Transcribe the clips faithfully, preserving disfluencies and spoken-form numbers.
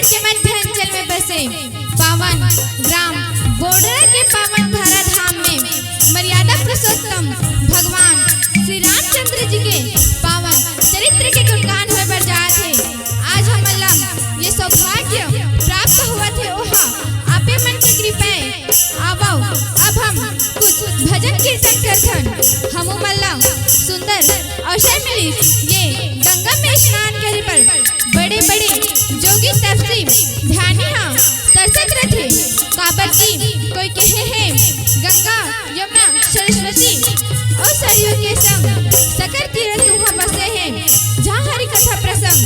के मध्यांचल में बसे पावन ग्राम बोडरा के पावन धारा धाम में मर्यादा पुरुषोत्तम भगवान श्री रामचंद्र जी के पावन चरित्र के गुणगान होय बर जात हे। आज हमन ला ये सौभाग्य प्राप्त होवत हे, ओहा आपे मन के कृपा ए। आवव, अब हम कुछ भजन कीर्तन करथन। हमू मन ला सुंदर अवसर मिलिस ये गंगा में स्नान करे बर। बड़े-बड़े जोगी तपसी ध्यानी हा तरसत रथे, काबर कि कोई कहे हे, गंगा, यमुना, सरस्वती अउ सरयू के संग सकल तीरथ तुहा बसे हे, जहाँ हरि कथा प्रसंग।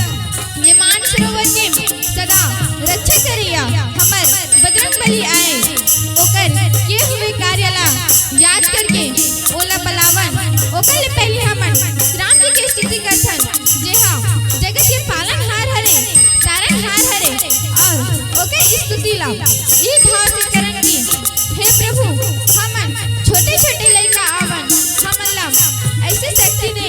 ये मानसरोवर के सदा रक्षा करइया हमर बजरंग बली आए, ओकर किए हुए कार्य ला याद करके ओला बलावन। ओकर ले पहिली हमन राम जी के स्तुति करथन, जेहा जगत के पालनहार हरे, तारनहार हरे, अउ ओकर स्तुति ला ई भाव से करन कि हे प्रभु, हमन छोटे-छोटे लइका आवन, हमन ला ऐसे शक्ति दे,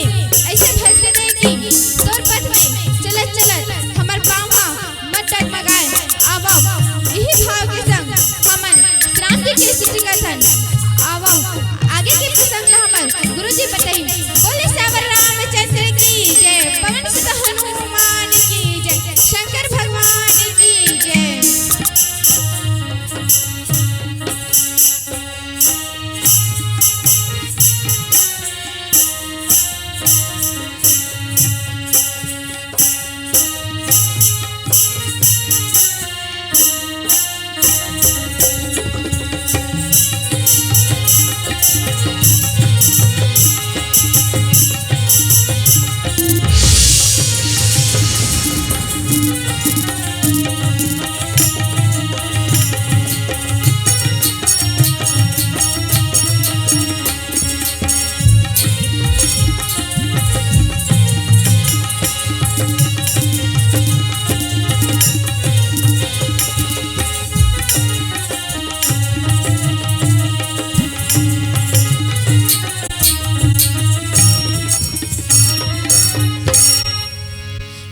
ऐसे भक्ति दे कि तोर पथ में चलत-चलत हमर पाँव हा मत डगमगाए। आवव, इही भाव के संग हमन राम जी के स्तुति करथन। आवव, आगे के प्रसंग ला हमर गुरु जी बताइन। बोले सावर रामचंद्र की जय, पवन सुत हनुमान की जय, शंकर भगवान की जय।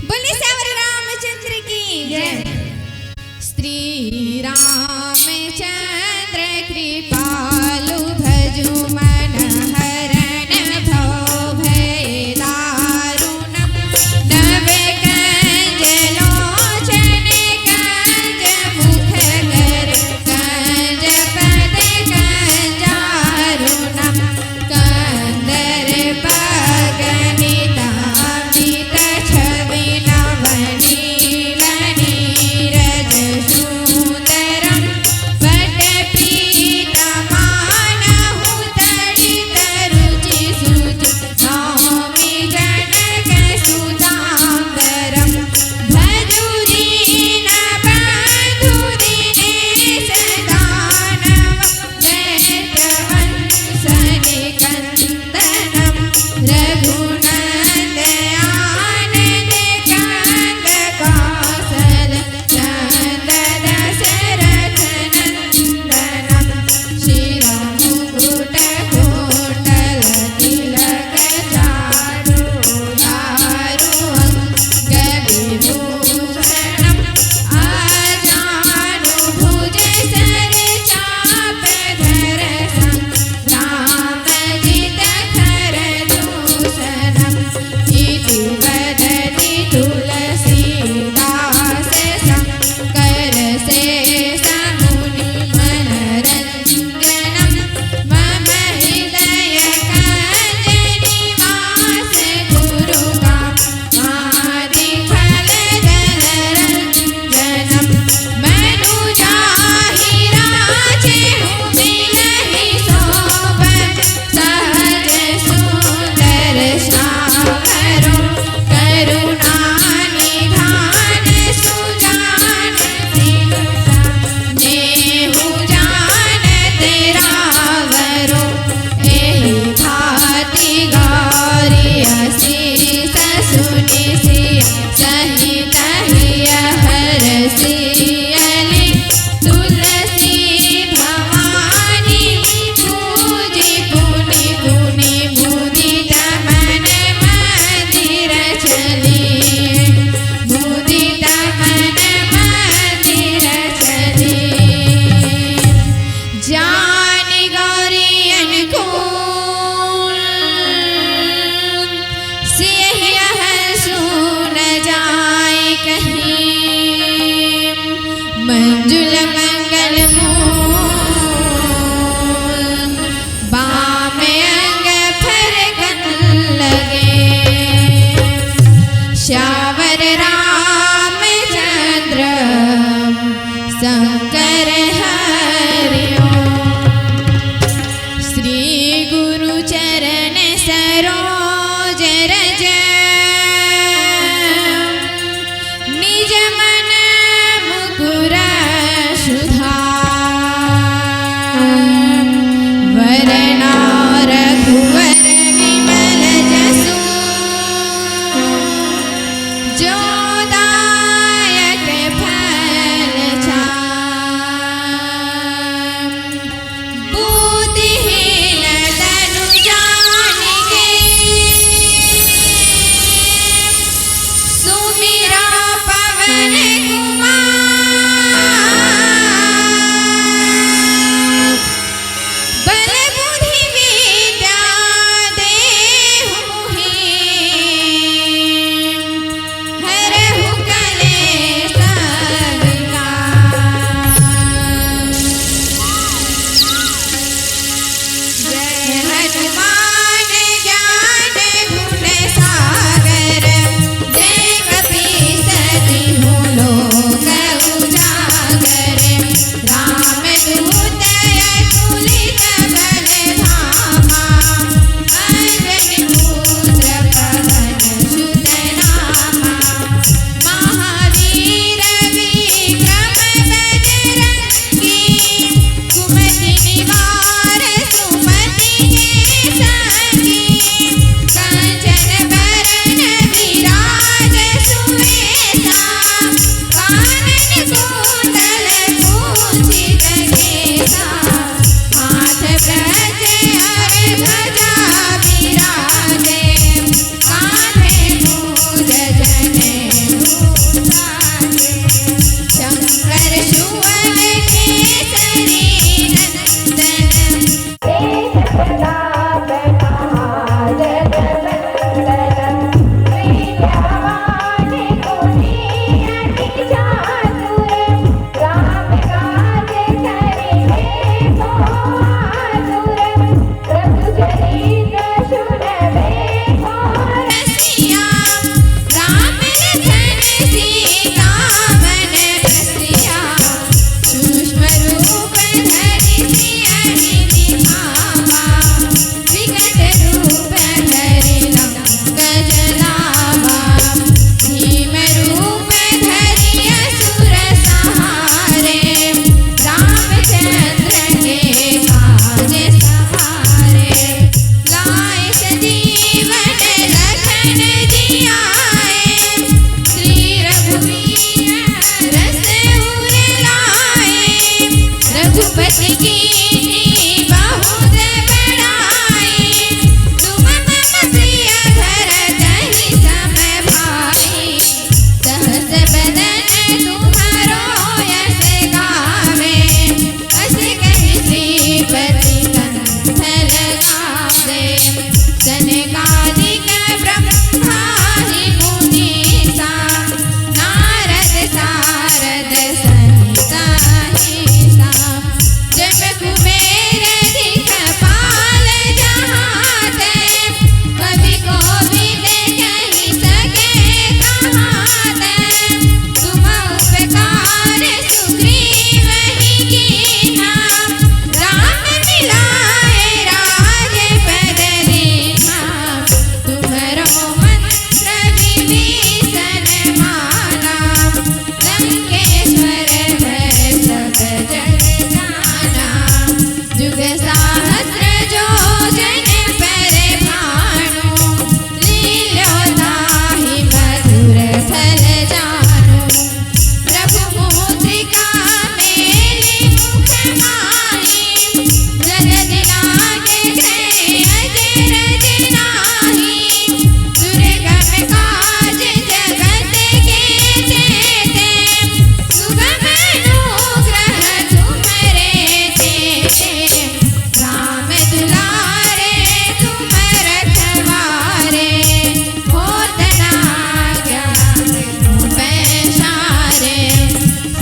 बोले सावर रामचंद्र की जय। श्री रामचंद्र कृपालु भजु मन हरण भव भय दारुण। नव कंज लोचन कंज मुख कर कंज पद कंजारुण। कंदर पगनिता मित छवि नवनील नीरज सुंदरम। पट पीत मानहु त मंजुल मंगल मूल, बाम अंग फरकन लगे। श्यावर रामचंद्र शंकर हरि ओम। श्री गुरु चरण सरोज रज, निज मन मुकुर सुधार। वरना रघुवर विमल जसु, जो दायक फल चार। बुद्धिहीन तनु जानिके, सुमिरा पवन कुमार। बल बुद्धि विद्या देहु मोहि, हरहु कलेस विकार। जय हनुमान ज्ञान गुण सागर, जय कपीस तिहु लोक उजागर। रामदूत अतुलित बल धामा, अंजनी पुत्र पवन सुत नामा। महावीर विक्रम बजरंगी, सुमति निवार सुमति के संगी। कंचन बरन विराज सुबेसा, कानन कुंडल कुंचित केसा। हाथ ब्रज और ध्वजा विराजे, कांधे मूंज जनेऊ साजे। शंकर सुवन केसरी नंदन, तेज प्रताप महाजगवंदन। विद्यावान गुणी अति चातुर, राम काज करिबे को आतुर। प्रभु चरित सुनबे को रसिया, राम लखन सीता मन बसिया। सूक्ष्म रूप धरि सियहि दिखावा, विकट रूप धरि लंक जलावा। भीम रूप धरि असुर संहारे, रामचंद्र के काज सवारे। लाए संजीवन लखन जियाए, श्री रघुवीर रस उर लाए। रघुपति कीन्ही बहुत बड़ाई, तुम मम प्रिय भरत ही सम भाई। सहस बदन तुम्हरो यस गावे, अस कहि श्रीपति कंठ लगावे। सनकादिक ब्रह्मादि मुनीसा, नारद सारद सहित अहिसा। जब कुबेर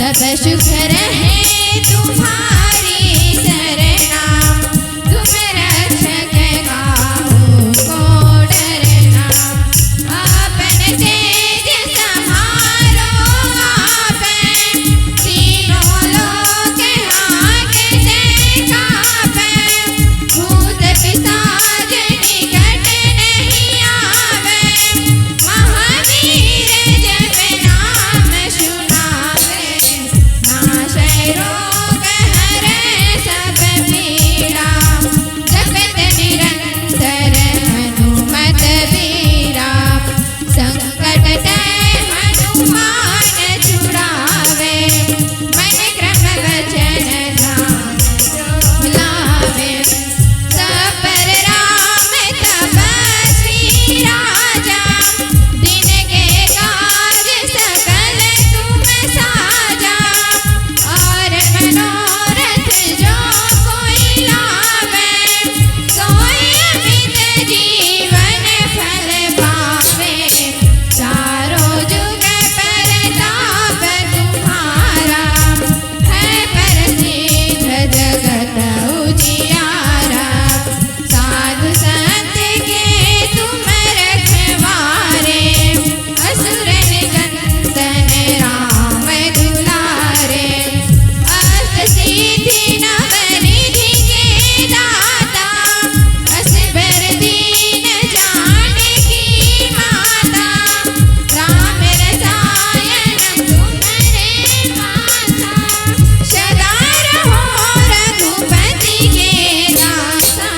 सब सुख रहे तुम्हारी सरना, तुम रक्षक काहू को डरना। आपन तेज संहारो आपे, तीनों लोक हांक जय कापे। भूत पिशाच निकट नहीं आवे, महावीर जब नाम सुनावे। नाशै रोग हरै सब पीड़ा, जपत निरंतर हनुमत बीड़ा। संकट ते हनुमान छुड़ावे, मन क्रम वचन ध्यान जो लावे। सब पर राम तपस्वी राजा, दिन के काज सकल तुम साजा। और मनोरथ जो कोई लावे, सोई अमित जीवन फल पावे। चारों जुग परताप तुम्हारा, है प्रसिद्ध जगत उजियारा। साधु संत के तुम रखवारे, असुर निकंदन राम दुलारे। अष्ट सिद्धि नव निधि के दाता, असबर दीन जानकी माता। राम रसायन तुम्हरे माथा, सदा रहो रघुपति के दासा।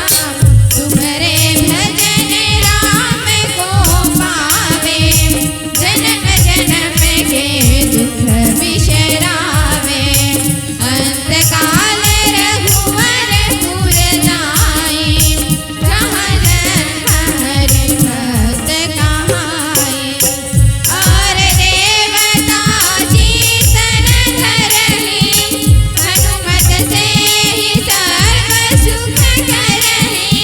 तुम्हरे भजन राम को पावे, जन्म जन्म के दुख बिसरावे। अंत काल रघुवर पुर जाई, जहाँ जन्म हरि भक्त कहाई। और देवता जीतन धरही, हनुमत से ही सर्व सुख करही।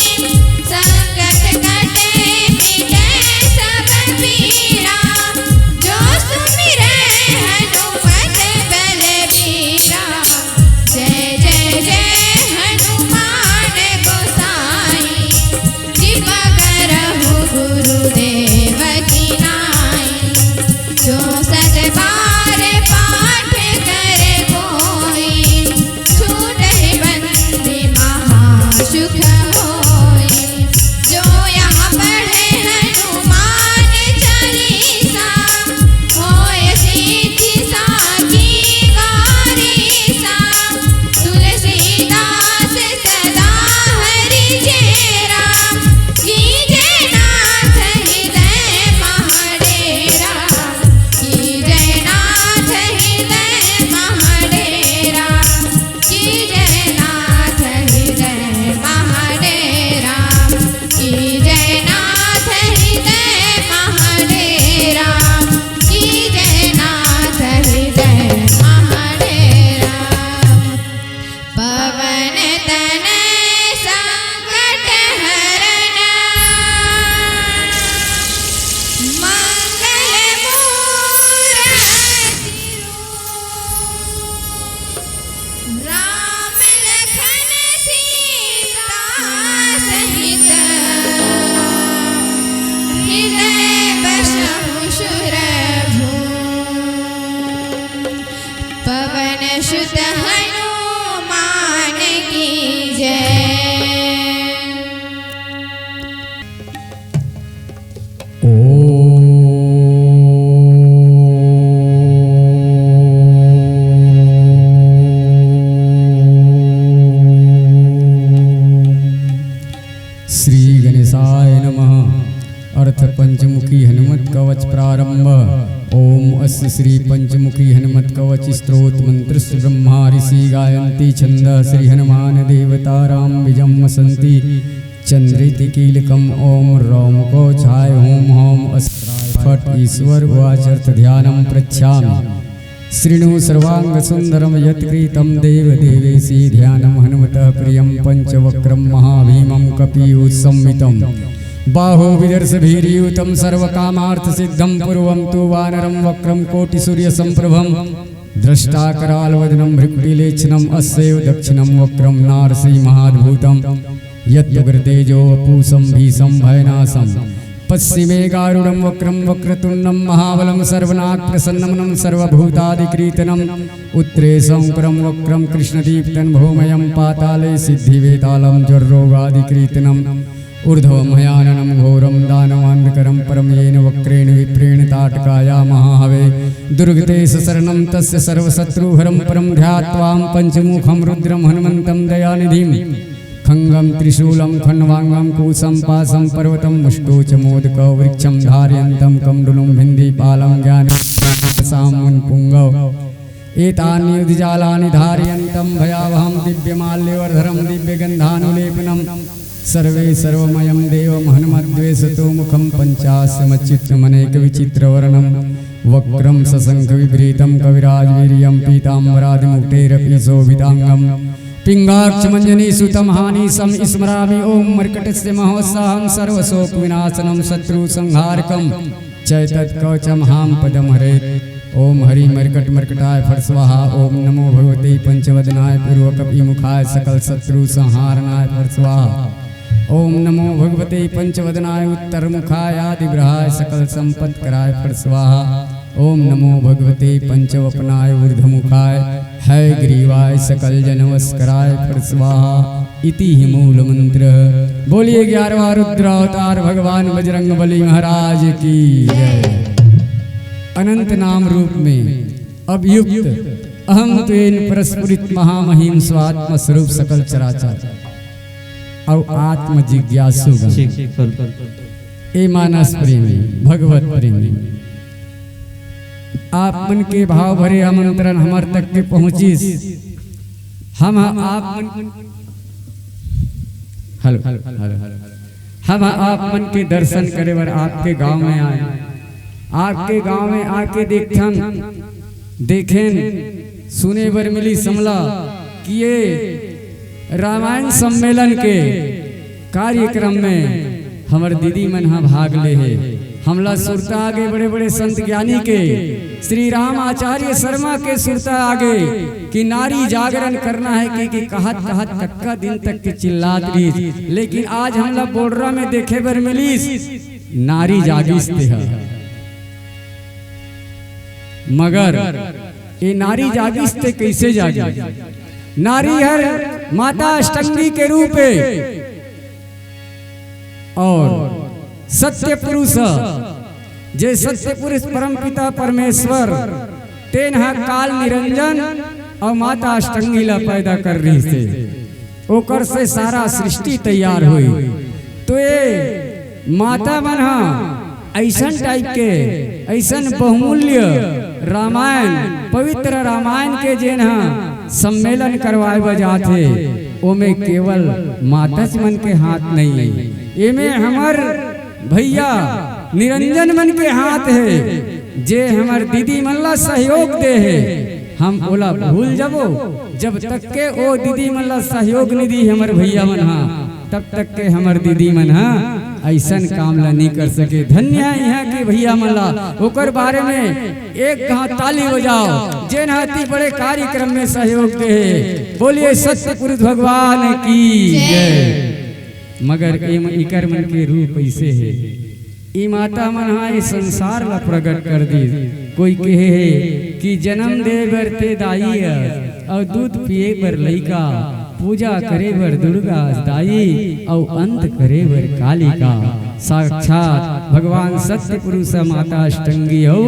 संकट कटे मिटे सब पीरा, जो सुमिरे हनुमत बलबीरा। जय जय जय हनुमान गोसाई, कृपा करहु गुरुदेव की नाई। जो सत बार पाठ करे कोई, छूटहि बंदी महासुख होई। जो यह पढ़े हनुमान चालीसा, होय सिद्धि साखी वारीसा। तुलसीदास सदा हरि चेरा, कीजे नाथ हृदय महा डेरा। कीजे नाथ हृदय महा डेरा। कीजे नाथ हृदय महा डेरा। कीजे नाथ हृदय महा डेरा। कीजे नाथ हृदय महा डेरा। पवन तनय संकट हरन, मंगल मूरति रूप। राम लखन सीता सहित, हृदय बसहु सुरभूप। पवन सुत हनुमान की जय। श्री गणेशाय नमः। अर्थ पंचमुखी हनुमत कवच प्रारंभ। ओम अस्य श्री पंचमुखी हनुमत कवच स्त्रोत मंत्र ब्रह्मा ऋषि गायंती छंद। श्री हनुमान देवता राम विजम वसंती चंद्रित कीलकम। ओम रोम को छाय होम होम अस-, फट ईश्वर उवाच अर्थ ध्यानम प्रच्छामि। शृणु सर्वांग सुंदरम यत्कृतं देव देवेशी ध्यानम हनुमतः प्रियम पंचवक्रम महाभीमम कपियुत संमितम। बाहो विदर्श भीरियुतम सर्व कामार्थ सिद्धम पूर्वम तु वानरम वक्रम कोटि सूर्य संप्रभम। दृष्टाकरालवदनं भ्रुकुटिलेच्छनम् अस्यैव दक्षिणं वक्रं नारसिंहमहाद्भुतम्। यत्तुग्रतेजोवपुषं भीषं भयनाशं पश्चिमे गारुडं वक्रं वक्रतुण्डं महाबलं सर्वनाक्प्रसन्नमनं सर्वभूतादिकीर्तनम्। उत्तरे शङ्करं वक्रं कृष्णदीप्तं भूमयं पाताले सिद्धिवेतालं ज्वररोगादिकीर्तनम्। ऊर्ध्वमयाननं घोरं दानवान्धकरं परं येन वक्रेण विप्रेण ताटकाया महाहवे दुर्गते ससरणं तस्य सर्वशत्रुहरं परं ध्यात्वां पञ्चमुखं रुद्रं हनुमन्तं दयानिधिम्। खङ्गं त्रिशूलं खण्वाङ्गं कुशं पाशं पर्वतं मुष्टौ च मोदकवृक्षं धारयन्तं कण्डलुं भिन्दिपालं ज्ञानसां मुनिपुङ्गव। एतान्युधिजालानि धारयन्तं भयावहं दिव्यमाल्यवर्धनं दिव्यगन्धानुलेपनम्। सर्वे सर्वमयं देवं हनुमद्वेषतो मुखं पञ्चास्यमच्युतमनेकविचित्रवर्णं वक्रं सशङ्खविभ्रीतं कविराजवीर्यं पीताम्बरादिमुकुटैरपि शोभिताङ्गम्। पिङ्गाक्षमञ्जनीसुतमहानीशं स्मरामि ॐ मर्कटस्य महोत्साहं सर्वशोकविनाशनं शत्रुसंहारकम्। चैतत्कवचं हां पदं हरेत्। ॐ हरि मर्कट मर्कटाय फट् स्वाहा। ॐ नमो भगवते पञ्चवदनाय पूर्वकपिमुखाय सकल शत्रु संहारणाय फट् स्वाहा। ॐ नमो भगवते पञ्चवदनाय उत्तरमुखाय आदिवराहाय सकल संपत्कराय फट् स्वाहा। ॐ नमो भगवते पञ्चवपनाय ऊर्ध्वमुखाय हयग्रीवाय सकल जनवस्कराय फट् स्वाहा। इति ही मूल मंत्र। बोलिए ग्यारहवाँ रुद्रावतार भगवान बजरंग बली महाराज की जय। अनंत नाम रूप में अभियुक्त अहम त्वेन परस्फुरित महामहिम स्वात्म स्वरूप सकल चराचर अउ आत्म जिज्ञासु गण। ए मानस प्रेमी, भगवत प्रेमी, आप मन के भाव भरे आमंत्रण हमर तक के पहुंचिस। हम ह आप मन, हेलो, हेलो, हेलो। हम ह आप मन के दर्शन करे बर आपके गांव में आए। आपके गांव में आके देखथन, देखेन, सुने बर मिलिस हमला कि ये रामायण सम्मेलन के कार्यक्रम में हमर दीदी मन ह भाग ले हे। हमला सुरता आगे बड़े-बड़े संत ज्ञानी के, श्री राम आचार्य शर्मा के सुरता आगे कि नारी जागरण करना है, कि, कि कहत-कहत कतका दिन तक के चिल्लात रहिस, लेकिन आज हमला बोड़रा में देखे बर मिलिस, नारी जागिस तेहा। मगर ए नारी जागिस ते कइसे जागिस? नारी हर माता अष्टंगी के रूप हे अउ सत्य पुरुष, जे सत्य पुरुष परमपिता परमेश्वर, तेन ह काल निरंजन अउ माता अष्टंगी ला पैदा कर रहिस हे। ओकर से सारा सृष्टि तैयार होई। तो ये माता मन ह अइसन type के, अइसन बहुमूल्य रामायण, पवित्र रामायण के जेन ह सम्मेलन करवाए बर जात हे, ओमे केवल माताच मन के हाथ नइ हे, एमे हमर भैया निरंजन मन के हाथ हे, जे हमर दीदी मन ला सहयोग दे हे। हम ओला भूल जबो, जब तक के ओ दीदी मन ला सहयोग नइ दी हमर भैया मन हा, तब तक के हमर दीदी मन हा अइसन काम ला नइ कर सके। धन्य हे इहाँ के भैया मन ला, ओकर बारे में एक घाव ताली बजाओ, जेन हा अति बड़े कार्यक्रम में सहयोग दे हे। बोलिए सत्य पुरुष भगवान की जय। मगर एम-, इकर मन के रूप अइसे हे। ई माता मन हा ए संसार ला प्रगट कर दीस। कोई कहे हे कि जनम दे बर ते दाई अस, अउ दूध पिए बर लइका, पूजा करे बर दुर्गा अस दाई, अउ अंत करे बर कालिका। साक्षात भगवान सत्य पुरुष माता अष्टंगी अउ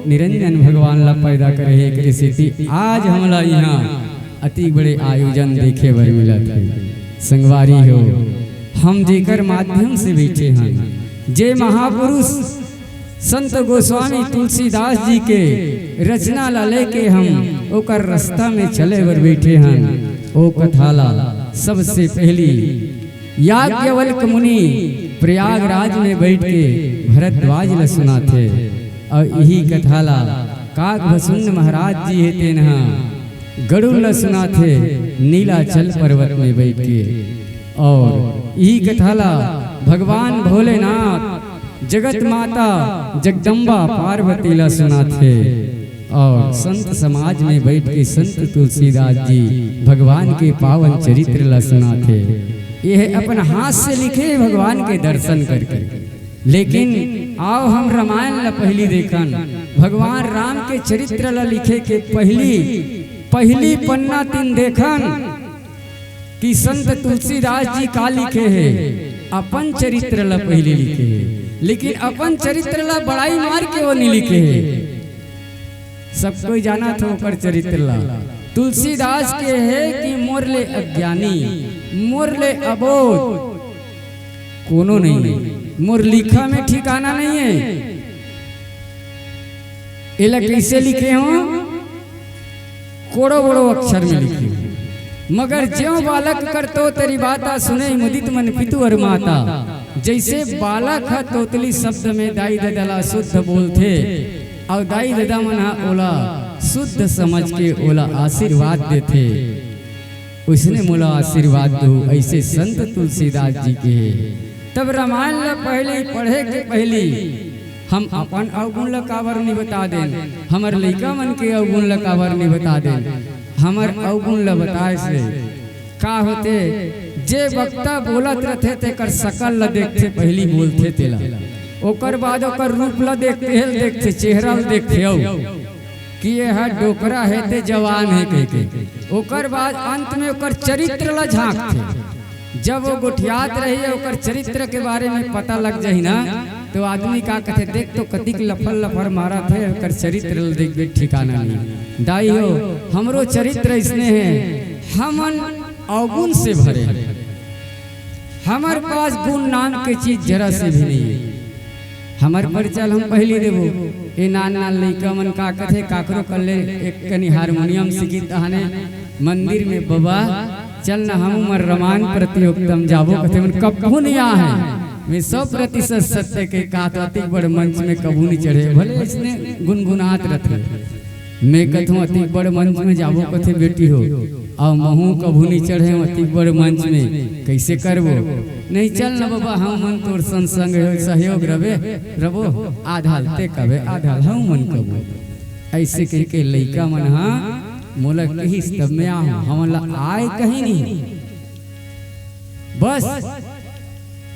निरंजन भगवान ला पैदा करे हे। एकरे सेती आज हमला इहाँ अति बड़े आयोजन देखे बर मिलत हे। संगवारी हो, हम जेकर माध्यम से बइठे हन, जे महापुरुष संत गोस्वामी तुलसीदास जी के रचना ला लेके हम ओकर रस्ता में चले बर बइठे हन, ओ कथा ला सबसे पहिली याज्ञवल्क्य मुनि प्रयागराज में बइठ के भरद्वाज ला सुनाथे। अउ इही कथा ला काकभसुंड महाराज जी हे, तेन हा गरुड़ ला सुनाथे नीलाचल पर्वत में बइठ के। अउ इही कथा ला भगवान भोलेनाथ, जगत माता जगदम्बा पार्वती ला सुनाथे। और संत समाज में बैठ के संत तुलसीदास जी भगवान के पावन चरित्र ला सुनाथे। ये अपन हाथ से लिखे भगवान के दर्शन करके। लेकिन आओ हम रामायण ला पहली देखन, भगवान राम के चरित्र ला लिखे के पहली, पहली पन्ना तीन देखन कि संत तुलसीदास जी का लिखे हे, अपन चरित्र ला पहली लिखे हे, लेकिन अपन चरित्र ला बड़ाई मार के वो नहीं लिखे हे। सब कोई जानत हो ओकर चरित्र ला। तुलसीदास के हे कि मोर ले अज्ञानी, मोर ले अबोध कोनो नहीं हे, मोर लिखा में ठिकाना नहीं हे। एला कैसे लिखे हो? कोड़ो बड़ो अक्षर में लिखे हो। मगर ज्यों बालक कर तो तेरी बाता सुने, मुदित मन पितु और माता। जैसे बालक ह तोतली शब्द में दाई ददा ला शुद्ध बोलथे, अउ दाई ददा मन ह ओला शुद्ध समझ के ओला आशीर्वाद देथे, उसने मोला आशीर्वाद दो, ऐसे संत तुलसीदास जी के। तब रामायण ला पहले पढ़े के पहली हम अपन अवगुण ला काबर नहीं बता देन, हमर लइका मन के अवगुण ला काबर नहीं बता देन। हमर अवगुण ला बताए से का होथे? जे वक्ता बोलत रथे तेकर शकल ला देखथे, पहली बोलथे तेला, ओकर बाद ओकर रूप ला देखथे, हेल देखथे, चेहरा ला देखथे, अउ कि ये ह डोकरा हे ते जवान हे कह के। ओकर बाद अंत में ओकर चरित्र ला झांकथे। जब वो गोठियात रही, ओकर चरित्र के बारे में पता लग जाही ना, तो आदमी का कथे, "देख तो कतिक लफर लफर मारत हे, ओकर चरित्र ला देख, देख ठिकाना नहीं।" दाई हो, हमरो चरित्र इसने हे, हमन अवगुण से भरे हे। हमर पास गुण नाम के चीज जरा से भी नहीं हे। हमर परिचय हम पहली देबो। ए नान नान लइका मन का कथे, काकरो कल्ले एक कनी हारमोनियम सीखी तहाने मंदिर में, "बबा, चल न हमू मन रामायण प्रतियोगिता में जाबो," कथे, मन कभू नहीं आहे। मैं सौ प्रतिशत सत्य के कहा तो अतिक बड़ मंच में कभू नहीं चढ़े, भले इसने गुनगुनात रथे। मैं कथों अतिक बड़ मंच में जाबो कथे बेटी हो, अउ महू कभू नहीं चढ़े अतिक बड़ मंच में, कैसे करबो? नहीं, चल न बबा, हम मन तोर संग संग हो, सहयोग रबे, रबो, आधा ल ते कबे, आधा ल हम मन कबो। ऐसे कह के लइका मन हा मोला कहिस, तब मैं आहूं, हमन ला आय कहीं नहीं। बस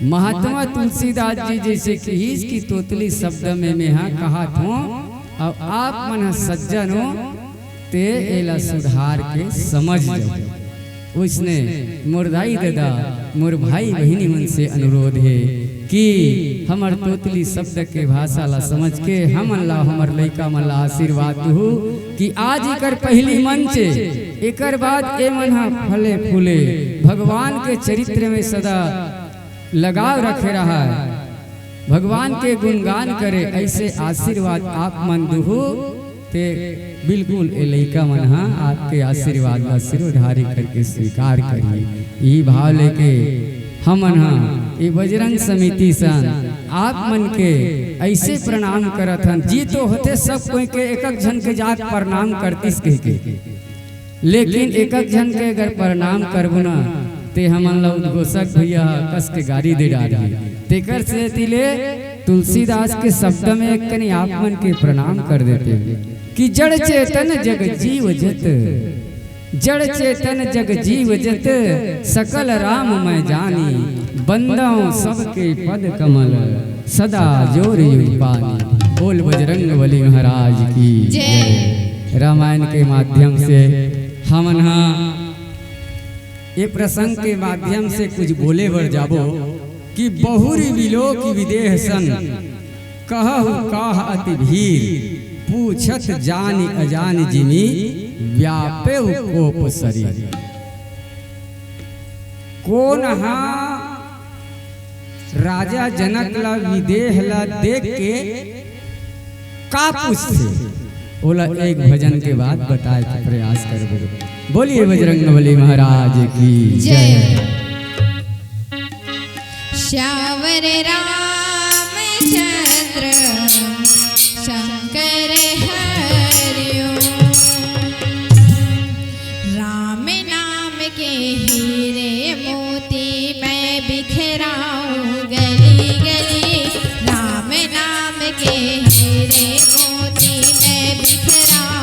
महात्मा तुलसीदास जी जैसे किहिस कि तोतली शब्द में मेहा कहात हों, अउ आप मन ह सज्जन हो, ते एला सुधार के समझ जाओ। उसने मोर दाई ददा, मोर भाई बहिनी मन से अनुरोध हे कि हमर तोतली शब्द के भाषा ला समझ के हमन ला, हमर लइका मन ला आशीर्वाद दुहू कि आज एकर पहली मंच ए, एकर बाद ए मन ह फले फूले, भगवान के चरित्र में सदा लगाव रखे रहा, भगवान के गुणगान करे, ऐसे आशीर्वाद आप मन दुहू, ते बिल्कुल ए लइका मन हा आपके आशीर्वाद ला सिरोधारी करके स्वीकार करिए। यही भाव लेके हमन हा ए बजरंग समिति सन आप मन के ऐसे प्रणाम करत हन। जी तो होथे सब कोई के, एक एक झन के जाके प्रणाम करतिस कहिके। लेकिन एक एक झन के अगर प्रणाम करबो ना, ते हमन ला उद्घोषक भैया ह कस के गारी दे डारही। तेकर सेती ले तुलसीदास के शब्द में एक कनी आप मन के प्रणाम कर देते कि जड़ चेतन जग जीव जत, जड़ चेतन जग जीव जत, सकल राम मैं जानी, बंदौं सबके पद कमल, सदा जोर युग पानी। बोल बजरंग बली महाराज की जय। रामायण के माध्यम से हमन हा ये प्रसंग के माध्यम से कुछ बोले बर जाबो कि बहुरी विलोक विदेह सन, कहहु काह अति भीर, पूछत जानि अजानि जिमि, व्यापेउ कोप शरीर। कोन हा राजा जनक ला विदेह ला देख के का पूछथे, ओला एक भजन के बाद बताए के प्रयास करबो। बोलिए बजरंग बली महाराज की जय। श्यावर रामचंद्र शंकर हरिओ। राम नाम के हीरे मोती मैं बिखराऊं गली गली। राम नाम के हीरे मोती मैं बिखराऊं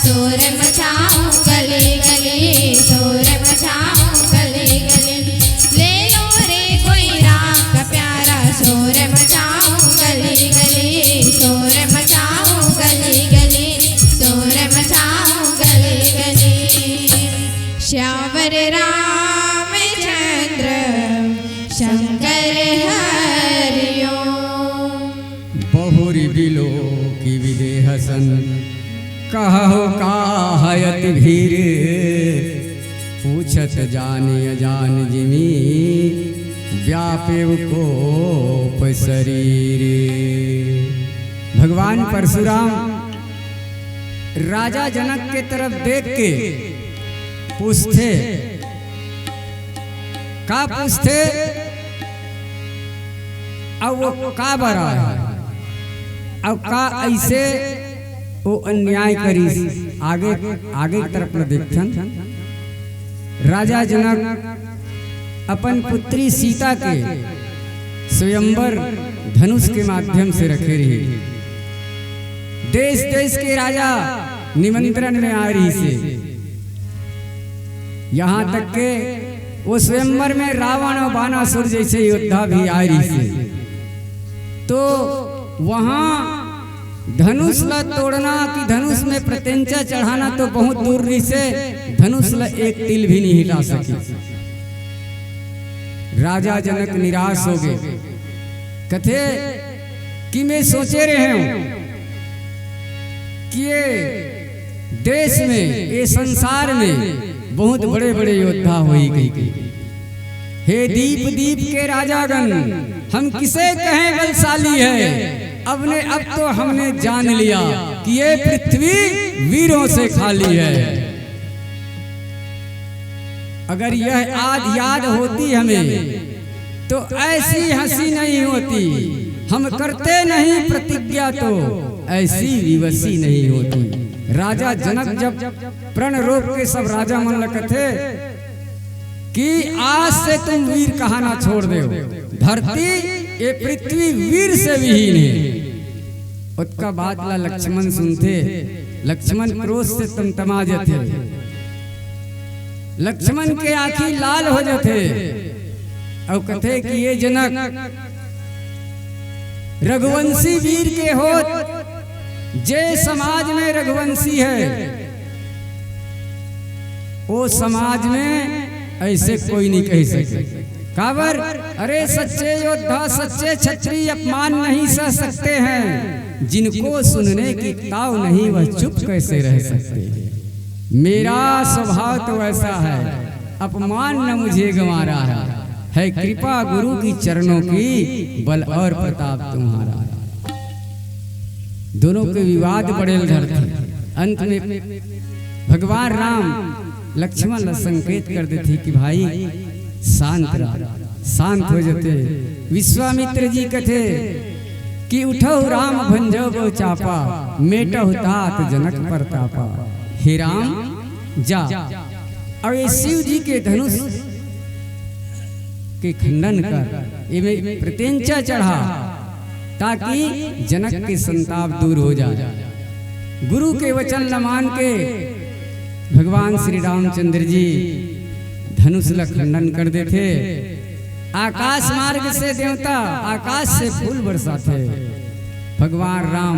शोर मचाओ गली गली, शोर मचाओ गली गली। ले लो रे कोई राम का प्यारा, शोर मचाओ गली गली, शोर मचाओ गली गली, शोर मचाओ गली गली। श्यावर रामचंद्र शंकर हरिओम। बहुरि बिलोकि विदेहसन, कहहु काहै अति भीर। पूछत जानि अजानि जिमि, व्यापेउ कोप सरीर। भगवान परशुराम राजा जनक के तरफ देख के पूछथे, का पूछथे? अउ वो का बर आय? अउ का अइसे वो अन्याय करिस? आगे, आगे की तरफ ल देखथन। राजा जनक अपन पुत्री सीता के स्वयंवर धनुष के माध्यम से रखे रहिस। देश देश के राजा निमंत्रण में आय रहिसे। यहाँ तक के वो स्वयंवर में रावण अउ बानासुर जइसे योद्धा भी आय रहिसे। तो वहाँ धनुष ला तोड़ना कि धनुष में प्रत्यंचा चढ़ाना तो बहुत दूर रहिसे, धनुष ला एक तिल भी नहीं हिला सके। राजा जनक निराश हो गए। कथे कि मैं सोचे रहे हूँ कि ये देश में, ये संसार में बहुत बड़े-बड़े योद्धा होही कहिके। हे दीप दीप के राजागण, हम किसे कहें बलशाली है? अब ने, अब तो हमने जान लिया कि ये पृथ्वी वीरों से खाली है। अगर यह आद याद होती हमें, तो ऐसी हंसी नहीं होती। हम करते नहीं प्रतिज्ञा, तो ऐसी विवशी नहीं होती। राजा जनक जब प्रण रोक के सब राजा मन ल कथे कि आज से तुम वीर कहना छोड़ दो, धरती, ये पृथ्वी वीर से विहीन है। ओतका बात ला लक्ष्मण सुनथे, लक्ष्मण क्रोध से तमतमा जथे, लक्ष्मण के आँखी लाल हो जथे, अउ कथे कि ये जनक, रघुवंशी वीर के होत, जे समाज में रघुवंशी है, वो समाज में ऐसे कोई नहीं कह सके। काबर? अरे, सच्चे योद्धा, सच्चे क्षत्रिय अपमान नहीं सह सकते हैं। जिनको सुनने की ताव नहीं, वह चुप कैसे रह सकते हैं? मेरा स्वभाव तो ऐसा है, अपमान न मुझे गंवारा है, है कृपा गुरु की चरणों की, बल और प्रताप तुम्हारा है। दोनों के विवाद बढ़े ल धरथे। अंत में भगवान राम लक्ष्मण ला संकेत कर देथे कि भाई, शांत रह, शांत हो जथे। विश्वामित्र जी कथे कि उठहु राम भंजउ बहु चापा, मेटहु तात जनक परतापा। हे राम, जा, अउ ये शिव जी के धनुष के खंडन कर, एमे प्रत्यंचा चढ़ा, ताकि जनक के संताप दूर हो जाए। गुरु के वचन ल मान के भगवान श्री रामचंद्र जी धनुष ल खंडन कर देथे। आकाश मार्ग से देवता आकाश से फूल बरसाथे। भगवान राम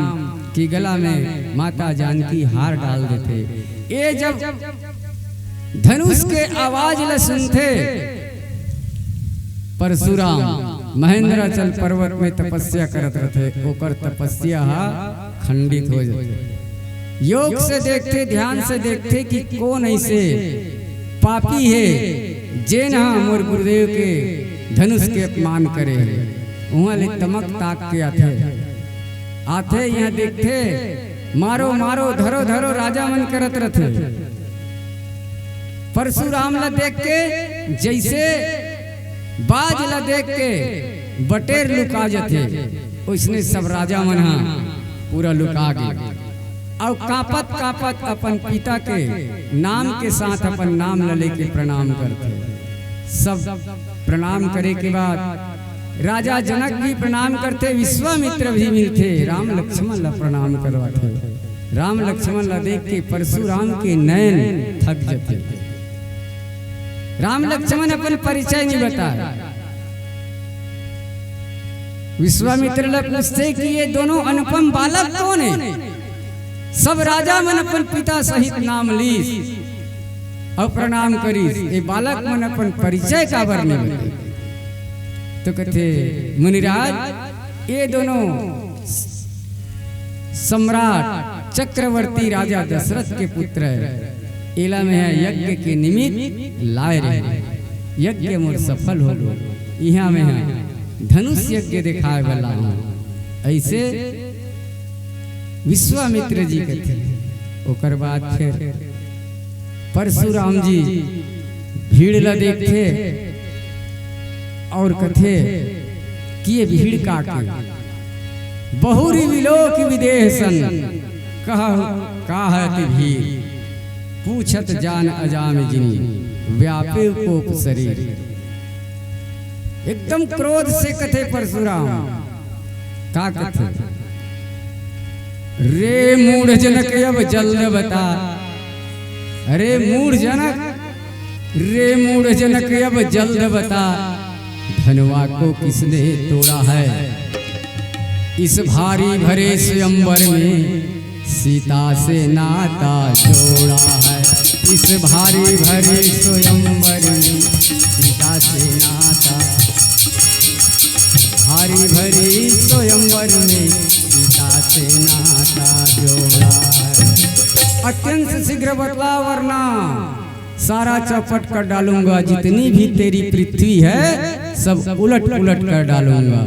की गला में माता जानकी हार डाल देथे। ये जब धनुष के आवाज ल सुनथे, परशुराम महेंद्राचल पर्वत में तपस्या करत रथे, ओकर तपस्या ह खंडित हो जाथे। योग से देखथे, ध्यान से देखथे कि कोन ऐसे पापी हे, जेन ह मोर गुरुदेव के धनुष के अपमान करे हे। उहाँ ले तमक ताक के आथे, आथे, इहाँ देखथे, मारो, मारो, धरो, धरो, राजा मन करत रथे। परशुराम ला देख के जैसे बाज ला देख के बटेर लुका जथे, ओइसने सब राजा मन ह पूरा लुका गे। अउ कांपत कांपत अपन पिता के नाम के साथ अपन नाम ला लेके प्रणाम करथे। सब प्रणाम करे के बाद राजा जनक भी प्रणाम करथे, विश्वामित्र भी मिलथे, राम लक्ष्मण ला प्रणाम करवाथे। राम लक्ष्मण ला देख के परशुराम के नैन थक जथे। राम लक्ष्मण अपन परिचय नहीं बताए। विश्वामित्र ला पूछथे कि ये दोनों अनुपम बालक कौन हे? सब राजा मन अपन पिता सहित नाम लीस अउ प्रणाम करिस, ये बालक मन अपन परिचय काबर नहीं बताए? तो कथे, मुनिराज, ये दोनों सम्राट चक्रवर्ती राजा दशरथ के पुत्र हे। एला मेंह यज्ञ के निमित्त लाए रहेंव, यज्ञ मोर सफल हो गे। इहां मेंह धनुष यज्ञ देखाए बर लाए हंव। अइसे विश्वामित्र जी कथे। ओकर बाद फिर परशुराम जी भीड़ ला देखथे अउ कथे कि ये भीड़ का के? बहुरि विलोकि विदेह सन, कहा काहत भीर। पूछत जान अजामिन जिनि, व्यापे कोप शरीर। एकदम क्रोध से कथे परशुराम, का कथे? रे मूढ़ जनक अब जल्द बता, अरे मूढ़ जनक, रे मूढ़ जनक अब जल्द बता, धनुआ को किसने तोड़ा है? इस भारी भरे स्वयंवर में सीता से नाता जोड़ा है। इस भारी भरे स्वयंवर में सीता से नाता, भारी भरे स्वयंवर में सीता से नाता जोड़ा है। अत्यंत शीघ्र बतला, वरना सारा चौपट कर डालूंगा, जितनी भी तेरी पृथ्वी है, सब उलट पुलट कर डालूंगा।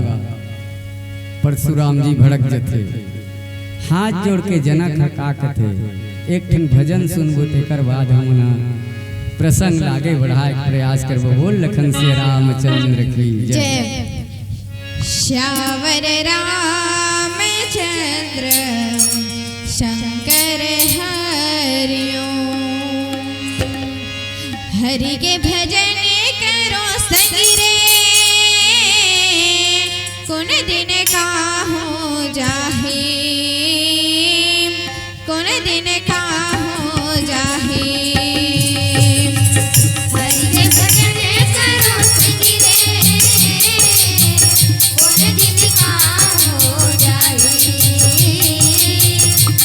परशुराम जी भड़क जथे। हाथ जोड़ के जनक ह का कथे, एक ठन भजन सुनबो, तेकर बाद हमन ह प्रसंग ला आगे बढ़ाए के प्रयास करबो। बोल लखन सिया रामचंद्र की जय। जय। श्यावर रामचंद्र शंकर हरिओम। हरि के भजन करो संगी रे, कोन दिन का हो जाही, कोन दिन का हो जाही। हरि के भजन करो संगी रे, कोन दिन का हो जाही,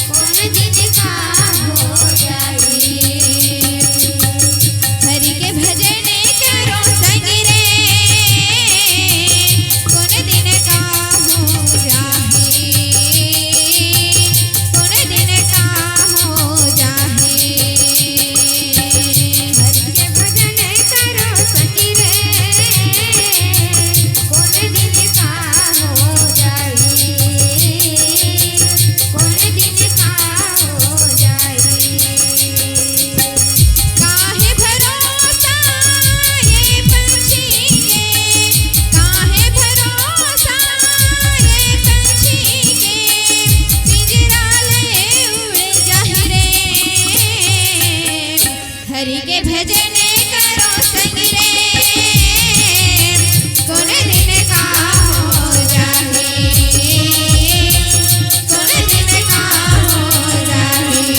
कोन दिन का हो जाही। हरि के भजन करो संगी रे, कोन दिन का हो जाही, कोन दिन का हो जाही। हरि के भजन करो संगी रे, कोन दिन का हो जाही, कोन दिन का हो जाही। काहे भरोसा ये पंछी के, काहे भरोसा ये पंछी के, पिंजरा ले उड़ जाही रे। हरि के भजन करो संगी रे, कोन दिन का हो जाही, कोन दिन का हो जाही।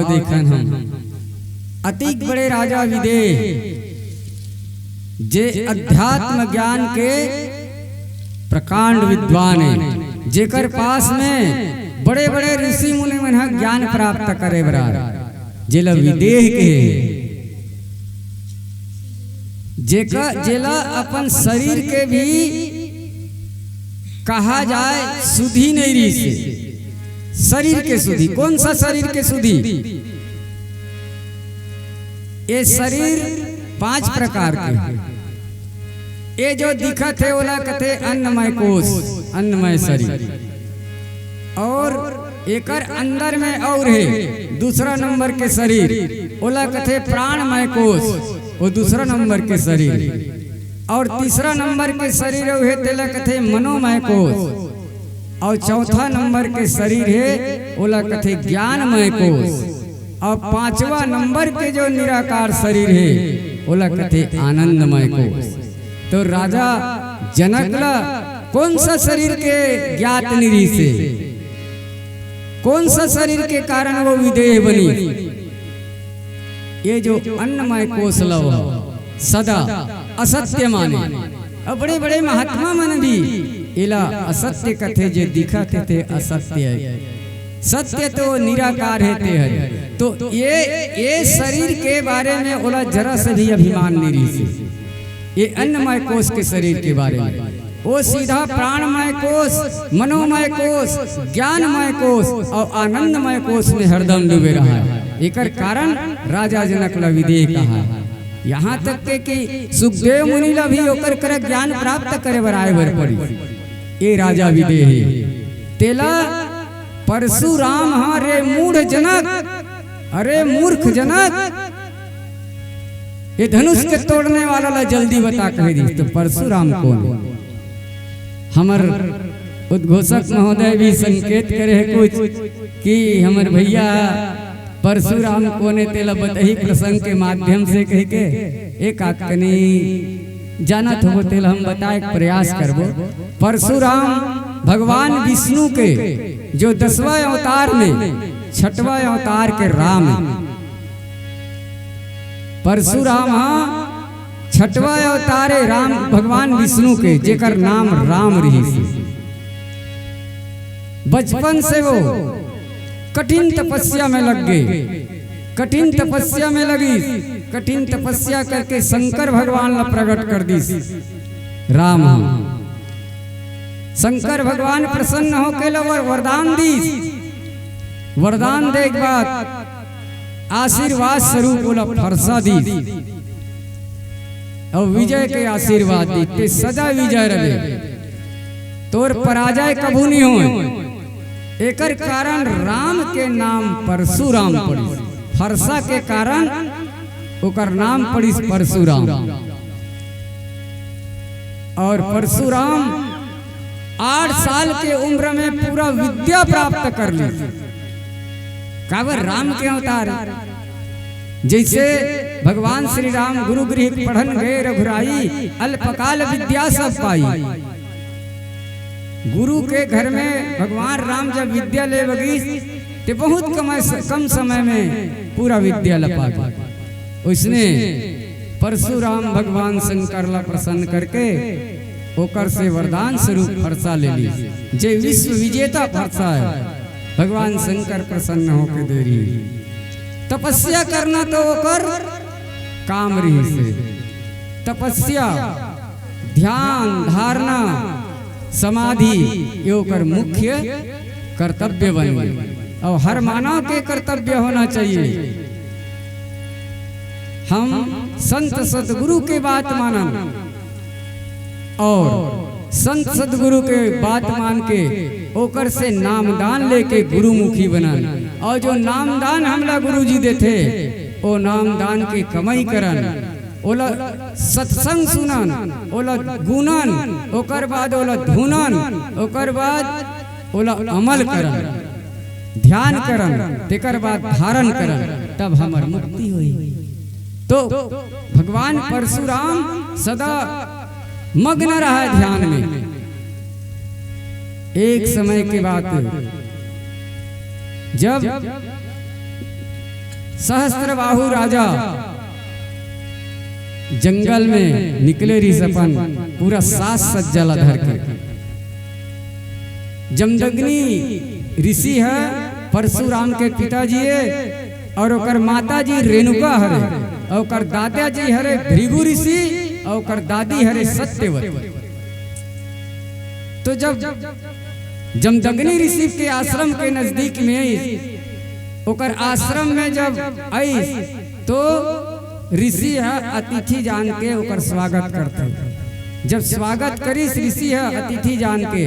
देखन हम। अतिक बड़े राजा विदेह, जे अध्यात्म ज्ञान के प्रकांड विद्वान हे, जेकर पास में बड़े-बड़े ऋषि मुनि मन ह ज्ञान प्राप्त करे बर आय, जेला विदेह कहे, जेका, जेला अपन शरीर के भी कहा जाए सुधि नहीं रहिस हे। शरीर के सुधि, कौन सा शरीर के सुधि? ये शरीर पांच प्रकार के हे। ये जो दिखत हे, ओला कथे अन्नमय कोश, अन्नमय शरीर। और एकर अंदर में और हे दूसरा नंबर के शरीर, ओला कथे प्राणमय कोश, वो दूसरा नंबर के शरीर। और तीसरा नंबर के शरीर अउ हे, तेला कथे मनोमय कोश। और चौथा नंबर के शरीर हे, ओला कथे ज्ञानमय कोश। और पांचवा नंबर के जो निराकार शरीर हे, ओला कथे आनंदमय कोश। तो राजा जनक ला कौन सा शरीर के ज्ञात नहीं रहिस हे? कौन सा शरीर के कारण वो विदेह बनिस? ये जो अन्नमय कोश ला वो सदा असत्य माने। अब बड़े-बड़े महात्मा मन भी एला असत्य कथे, जे दिखत हे ते असत्य हे। सत्य तो निराकार हे, ते हरे। तो ये, ये शरीर के बारे में ओला जरा से भी अभिमान नहीं रहिस हे। ये अन्नमय कोश के शरीर के बारे में। वो सीधा प्राणमय कोश, मनोमय कोश, ज्ञानमय कोश और आनंदमय कोश में हरदम डूबे रहा हे। एकर कारण राजा जनक ला विदेह कहा हे। यहाँ तक के कि सुखदेव मुनि ला भी ओकर करा ज्ञान प्राप्त करे बर आए बर पड़ी। ये राजा विदेह हे। तेला परशुराम ह, रे मूढ़ जनक, अरे मूर्ख जनक, ये धनुष के तोड़ने वाला ला जल्दी बता, कहे दिस। तो परशुराम कौन हे? हमर उद्घोषक महोदय भी संकेत करे हे कुछ कि हमर भैया परशुराम कोन हे, तेला बतही प्रसंग के माध्यम से कहिके। एक आध कनी जानत होबो, तेला हम बताए के प्रयास करबो। परशुराम भगवान विष्णु के जो दसवां अवतार में छठवां अवतार के राम हे। परशुराम ह छठवां अवतार हे राम, भगवान विष्णु के, जेकर नाम राम रहिस। बचपन से वो कठिन तपस्या में लग गे, कठिन तपस्या में लगिस, कठिन तपस्या करके शंकर भगवान ला प्रकट कर दिस। राम ह शंकर भगवान प्रसन्न होके ला वर-, वरदान दिस। वरदान दे के बाद आशीर्वाद स्वरूप ओला फरसा दिस। अउ विजय के आशीर्वाद दिस, ते सदा विजय रहे, तोर पराजय कभू नहीं होय। एकर कारण राम के नाम परशुराम पड़िस। फरसा के कारण ओकर नाम पड़िस परशुराम। और परशुराम आठ साल के उम्र में पूरा विद्या प्राप्त कर ली। काबर? राम के अवतार। जैसे भगवान श्री राम गुरु गृह पढ़न गए रघुराई, अल्पकाल विद्या सब पाई। गुरु के घर में भगवान राम जब विद्या ले बगिस, ते बहुत कम, कम समय में पूरा विद्या लपा गए। उसने परशुराम भगवान शंकर ला प्रसन्न करके ओकर से वरदान स्वरूप फरसा ले ली, जे विश्व विजेता फरसा हे। भगवान शंकर प्रसन्न होके दे रही। तपस्या करना तो ओकर काम रहिस हे। तपस्या, ध्यान, धारणा, समाधि, ये ओकर मुख्य कर्तव्य बन गे। और हर मानव के कर्तव्य होना चाहिए। हम संत सदगुरु के बात मानन और संत सदगुरु के बात मान के ओकर से नामदान लेके गुरुमुखी बनन। और जो नामदान हमला गुरुजी देथे, ओ नामदान के कमाई करन, ओला सत्संग सुनन, ओला गुनन, ओकर बाद ओला धुनन, ओकर बाद ओला अमल करन, ध्यान करन, तेकर बाद धारण करन, तब हमर मुक्ति होई। तो भगवान परशुराम सदा मग्न रहा ध्यान में। एक समय के बात, जब सहस्त्रबाहु राजा जंगल में निकले रिहिस अपन पूरा साज सज्जा ला धर के। जमदग्नि ऋषि ह परशुराम के पिताजी ए, अउ ओकर माताजी रेणुका हरे, अउ ओकर दादाजी हरे भृगु ऋषि, अउ ओकर दादी हरे सत्यवती। तो जब जमदग्नि ऋषि के आश्रम के नजदीक में आइस, ओकर आश्रम में जब आइस, तो ऋषि ह अतिथि जान के ओकर स्वागत करथे। जब स्वागत करिस ऋषि ह अतिथि जान के,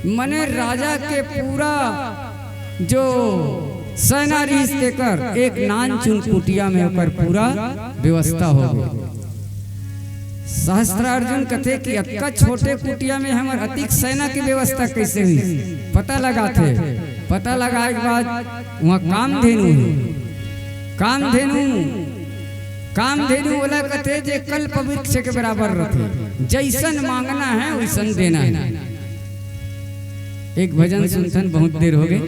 मने राजा के पूरा जो सेना रिहिस तेकर एक नानचुन कुटिया में ओकर पूरा व्यवस्था हो गे। सहस्त्रार्जुन कथे कि अतका छोटे कुटिया में हमर अतिक सेना के व्यवस्था कइसे हुई? पता लगाथे। पता लगाए के बाद वहाँ कामधेनु हे। कामधेनु, कामधेनु ओला कथे जे कल्प वृक्ष के बराबर रथे, जइसन मांगना हे वइसन देना हे। एक भजन सुनथन, बहुत देर हो गे,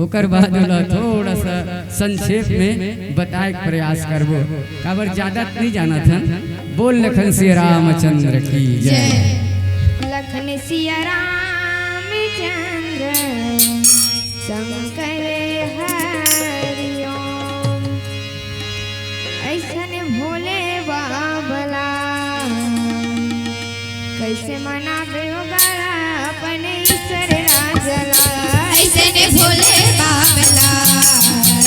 ओकर बाद ओला थोड़ा सा संक्षेप में बताए के प्रयास करबो, काबर ज्यादा त नइ जानत हन। बोल लखन सिया रामचंद्र की जय। जय। लखन सिया रामचंद्र शंकर हरिओम। अइसने भोले बाबला कइसे मनाबे ओ गौरा अपन ईश्वर राजला। अइसने भोले बाबला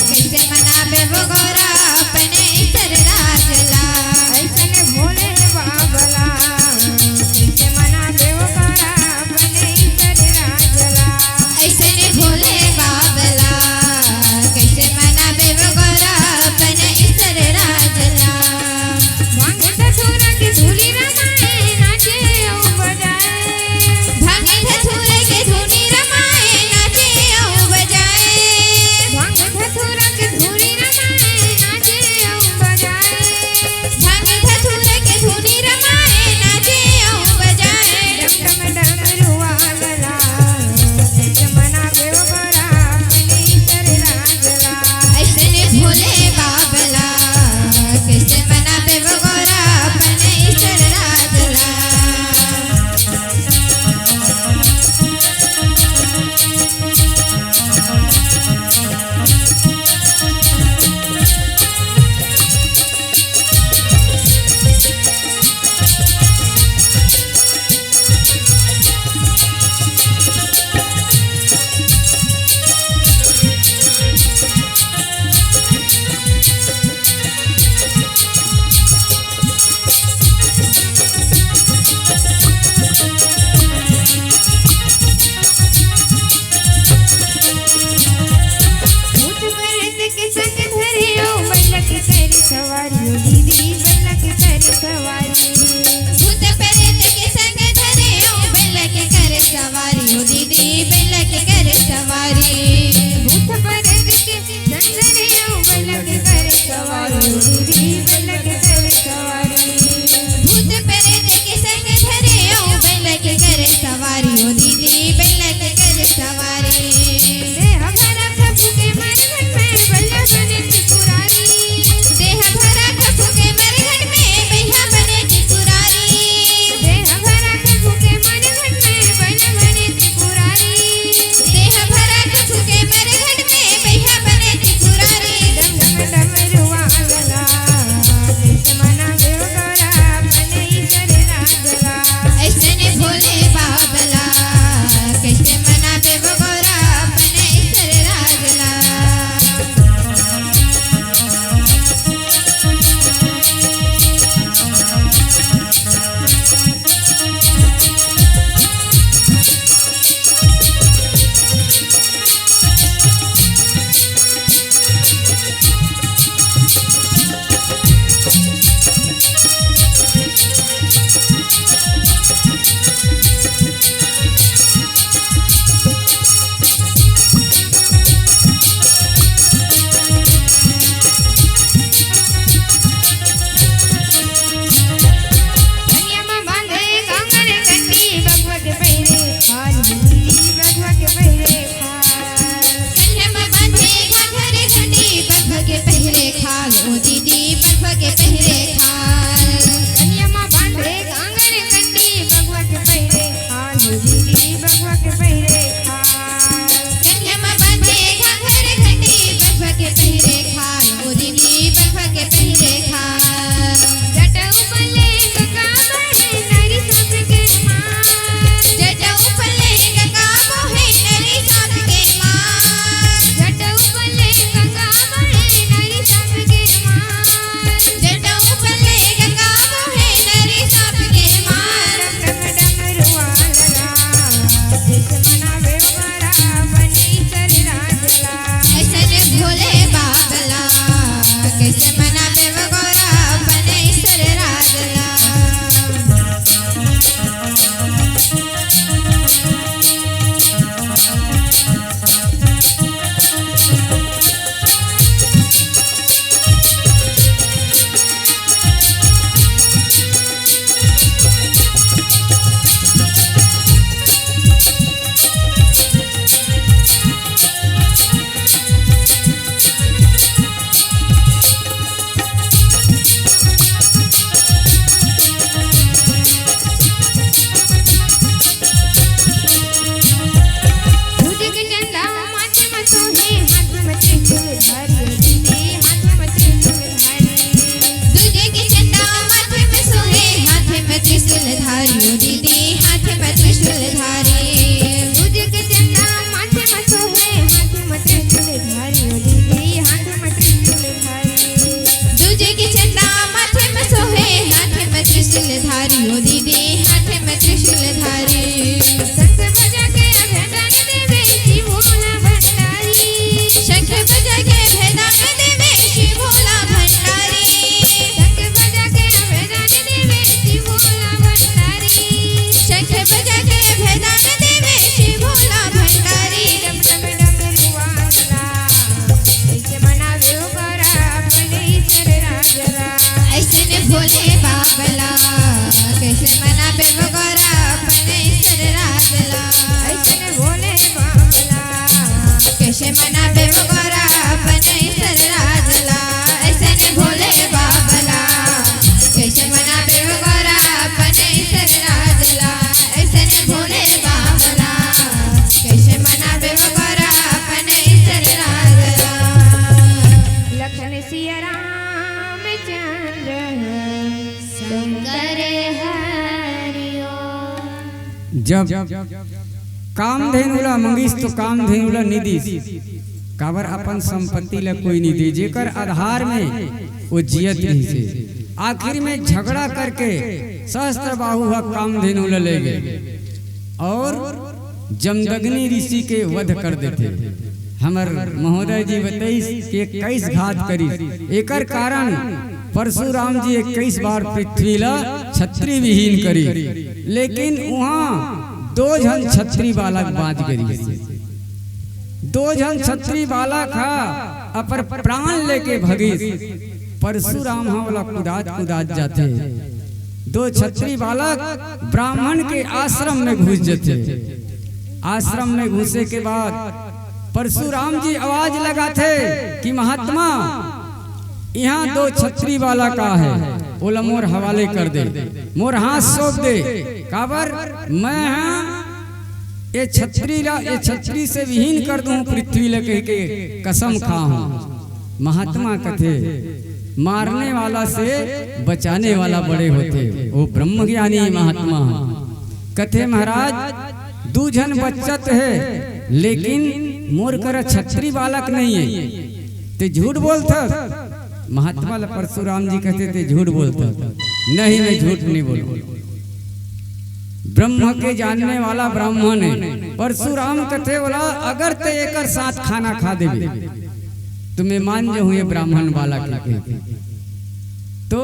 कइसे मनाबे ओ गौरा अपन ईश्वर राजला। अइसने भोले बाबला कइसे मनाबे ओ गौरा अपन ईश्वर राजला। अइसने भोले बाबला कइसे मनाबे ओ गौरा अपन ईश्वर राजला। भांग धतूरा के धूनी रमाए नाचे अउ बजाए। भांग धतूरा के धूनी रमाए नाचे अउ बजाए। भांग धतूरा के धूनी रमाए नाचे अउ बजाए। भांग धतूरा के धूनी रमाए नाचे अउ बजाए। डम डम डमरुआ वाला कइसे मनाबे ओ गौरा अपन ईश्वर राजला। अइसने भोले बाबला कइसे मनाबे ओ गौरा अपन ईश्वर राजला। भूत प्रेत के संग धरे ओ बलक कर सवारी, ओ दीदी बलक कर सवारी। भूत प्रेत के संग धरे ओ बलक कर सवारी, ओ दीदी बलक कर सवारी। भूत प्रेत के संग धरे ओ बलक कर सवारी, ओ दीदी बलक कर सवारी। भूत प्रेत के संग धरे ओ बलक कर सवारी, ओ दीदी बलक कर सवारी। देह भरा खपू के मरघट में बइहा बने त्रिपुरारी। देह भरा खपू के मरघट में बइहा बने त्रिपुरारी। देह भरा खपू के मरघट में बइहा बने त्रिपुरारी। देह भरा खपू के मरघट में बइहा बने त्रिपुरारी। डम डम डमरुआ वाला कइसे मनाबे ओ गौरा अपन ईश्वर त्रिशूलधारी ओ दीदी, हाथ में त्रिशूलधारी। शंख बजा के अभयदान देवे शिव भोला भंडारी। शंख बजा के अभयदान देवे शिव भोला भंडारी। शंख बजा के अभयदान देवे शिव भोला भंडारी। शंख बजा के अभयदान देवे शिव भोला भंडारी। डम डम डम रुआ वाला, कैसे मनावे ओ गौरा अपने ईश्वर राजला। ऐसने भोले बाबला, कैसे मनावे ओ गौरा अपने ईश्वर राजला। ऐसने भोले बाबला, कैसे मनावे ओ गौरा अपने ईश्वर राजला। ऐसने भोले बाबला, कैसे मनावे ओ गौरा अपने ईश्वर राजला। ऐसने भोले बाबला, कैसे मनावे ओ गौरा अपने ईश्वर राजला। लखन सिया रामचंद्र शंकर हरि ओम। जब कामधेनु ला मंगिस तो कामधेनु ला नी दिस, काबर अपन संपत्ति ला कोई नी दे, जेकर आधार में वो जियत रहिसे। आखिर में झगड़ा करके सहस्त्र बाहु ह कामधेनु ला ले गे और जमदग्नि ऋषि के वध कर देथे। हमर महोदय जी बतइस कि इक्कीस घात करिस। एकर कारण परशुराम जी इक्कीस बार पृथ्वी ला छत्री विहीन करिस, लेकिन उहाँ दो झन छत्री बालक बाँच गे रिहिस। दो झन छत्री बालक ह अपन प्राण लेके भगिस। परशुराम ह ओला कुदात कुदात जाथे। दो छत्री बालक ब्राह्मण के आश्रम में घुस जथे। आश्रम में घुसे के बाद परशुराम जी आवाज लगाथे कि महात्मा, इहाँ दो छत्री बालक आहे, ओला मोर हवाले कर दे, मोर हाथ सौंप दे, काबर मैं हा ए छत्री ला, ए छत्री से विहीन कर दूं पृथ्वी ला, कहिके कसम खा हूं। महात्मा कथे, मारने वाला से बचाने वाला बड़े होथे। वो ब्रह्मज्ञानी महात्मा ह। कथे, महाराज, दू झन बच्चा तो हे, लेकिन मोर करा छत्री बालक नहीं हे। ते झूठ बोलथस। महात्मा ला परशुराम जी कथे, ते झूठ बोलथस। नहीं, मैं झूठ नहीं बोलूं। ब्रह्म के जानने वाला ब्राह्मण हे। परशुराम कथे, बोला, अगर ते एकर साथ खाना खा देबे, तो मैं मान जाहूं ये ब्राह्मण बालक हे कहिके। तो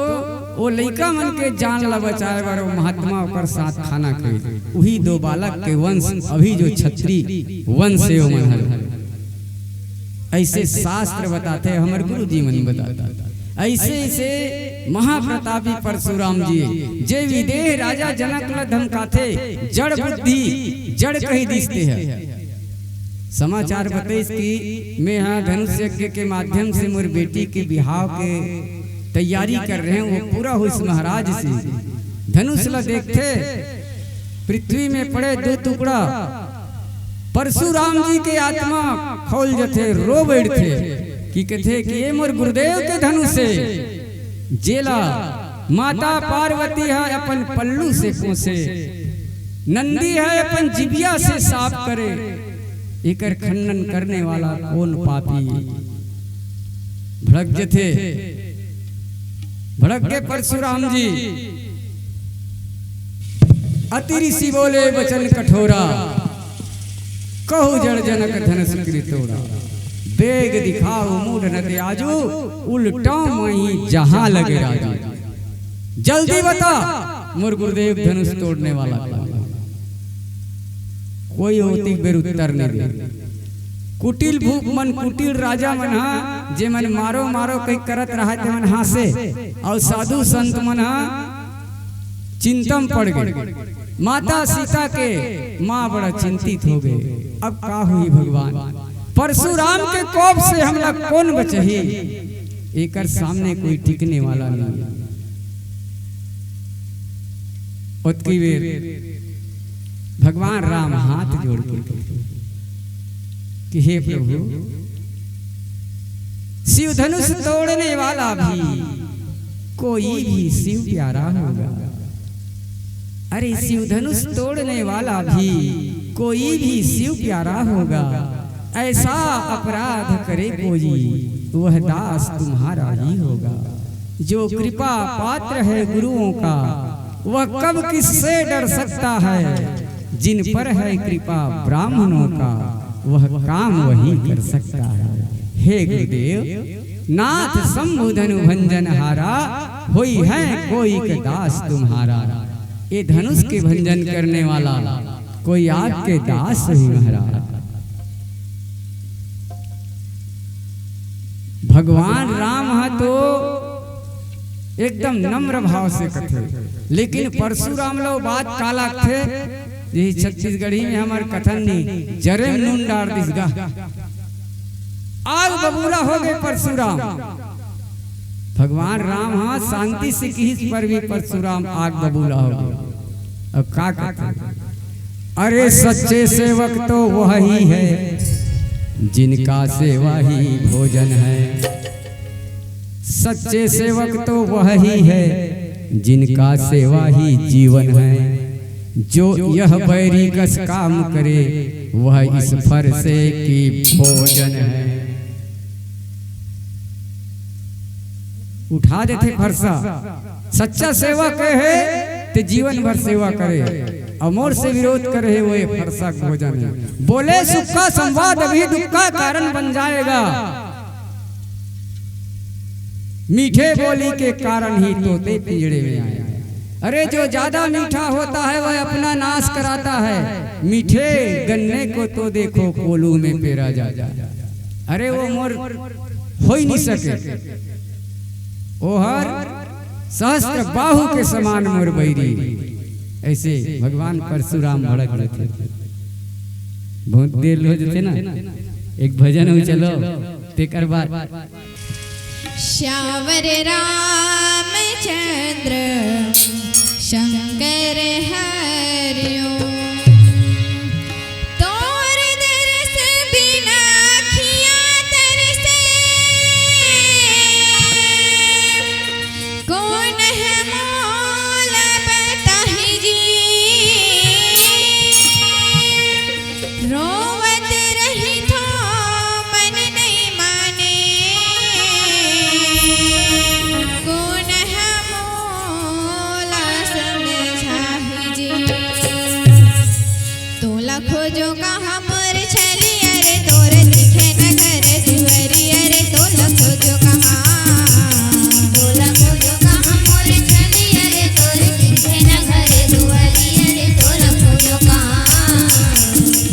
वो लइका मन के जान ला बचाए बर वो महात्मा ओकर साथ खाना खाइस। उही दो बालक के वंश अभी जो छत्री वंश हे, ओमन हर। ऐसे शास्त्र बताथे, हमर गुरु जी मन बताथे। ऐसे, ऐसे महाप्रतापी परशुराम जी, जे विदेह राजा जनक ला धमकाथे, जड़ बुद्धि, जड़ कहि दिस ते ह। समाचार बतइस कि मैं हा धनुष यज्ञ के माध्यम से मोर बेटी के बिहाव के तैयारी कर रहे हूँ, वो पूरा होइस महाराज से। धनुष ला देखथे, पृथ्वी में पड़े दो टुकड़ा। परशुराम जी के आत्मा खौल जथे, रो बैठथे कि कथे कि ये मोर गुरुदेव के धनुष हे, जेला माता पार्वती ह अपन पल्लू से कोसे, नंदी ह अपन जिबिया से साफ करे, एकर खंडन करने वाला कौन पापी? भड़क जथे, भड़क के परशुराम जी, अति ऋषि बोले वचन कठोरा, कहु जड़ जनक धनुष करि तोड़ा। बेग दिखाओ मूढ़ न ते आजू, उलटो मही जहां लगे राजू। जल्दी बता, मोर गुरुदेव धनुष तोड़ने वाला कौन? कोई ओतिक बेर उत्तर नहीं दे। कुटिल भूप मन, कुटिल राजा मन हा, जे मन मारो मारो कहि करत रहा, ते मन हांसे, और साधु संत मन हा चिंता म पड़ गे। माता सीता के माँ बड़ा चिंतित हो गे, अब का होही भगवान? परशुराम के कोप से हमला कौन बचही? एकर सामने कोई टिकने वाला नहीं। ओतकी बेर भगवान राम हाथ जोड़ के कथे कि हे प्रभु, शिव धनुष तोड़ने वाला भी कोई भी शिव प्यारा होगा। अरे, शिव धनुष तोड़ने वाला भी कोई भी शिव प्यारा होगा। ऐसा अपराध करे कोई, वह दास तुम्हारा ही होगा। जो कृपा पात्र है गुरुओं का, वह कब किससे डर सकता है? जिन पर है कृपा ब्राह्मणों का, वह काम वही कर सकता है। हे गुरुदेव, नाथ शंभु धनु भंजन हारा, होई है कोई के दास तुम्हारा। ये धनुष के भंजन करने वाला कोई आपके दास ही महाराज। भगवान राम ह तो एकदम नम्र भाव से कथे, लेकिन परशुराम लो बात का लागथे, यही छत्तीसगढ़ी में हमर कथन नहीं, जरे में नून डार दिस गा। आग बबूला हो गए परशुराम। भगवान राम ह शांति से किहिस पर भी परशुराम आग बबूला हो गए। अब का कहते? अरे सच्चे सेवक तो वही है जिनका सेवा ही भोजन है। सच्चे सेवक तो वही है जिनका सेवा ही जीवन है। जो यह बैरी कस काम करे, वह इस फरसे की भोजन है। उठा देथे फरसा। सच्चा सेवक हे ते जीवन भर सेवा करे, अउ मोर से विरोध करे हे, वो ये फरसा के भोजन हे। बोले सुख का संवाद अभी दुख का कारण बन जाएगा। मीठे बोली के कारण ही तोते पिंजड़े में आए। अरे, जो ज्यादा मीठा होता है, वह अपना नाश कराता है। मीठे गन्ने को तो देखो, कोलू में पेरा जाता है। अरे, वो मोर हो ही नहीं सके। ओहर सहस्त्र बाहु के समान मोर बैरी। ऐसे भगवान परशुराम भड़क लेथे। बहुत देर हो जथे ना, एक भजन हो चलो, तेकर बाद। श्यावर रामचंद्र शंकर हरिओम। तोर दरस बिना अखियाँ तरसे। कोन ह मोला बताही जी। रोवत रहिथों मन नइ माने। कोन ह मोला समझाही जी। तोला खोजों कहाँ मोर छलिया रे, तोर दिखे न घर दुआरिया रे। तोला खोजों कहाँ, तोला खोजों कहाँ मोर छलिया रे, तोर दिखे न घर दुआरिया रे। तोला खोजों कहाँ,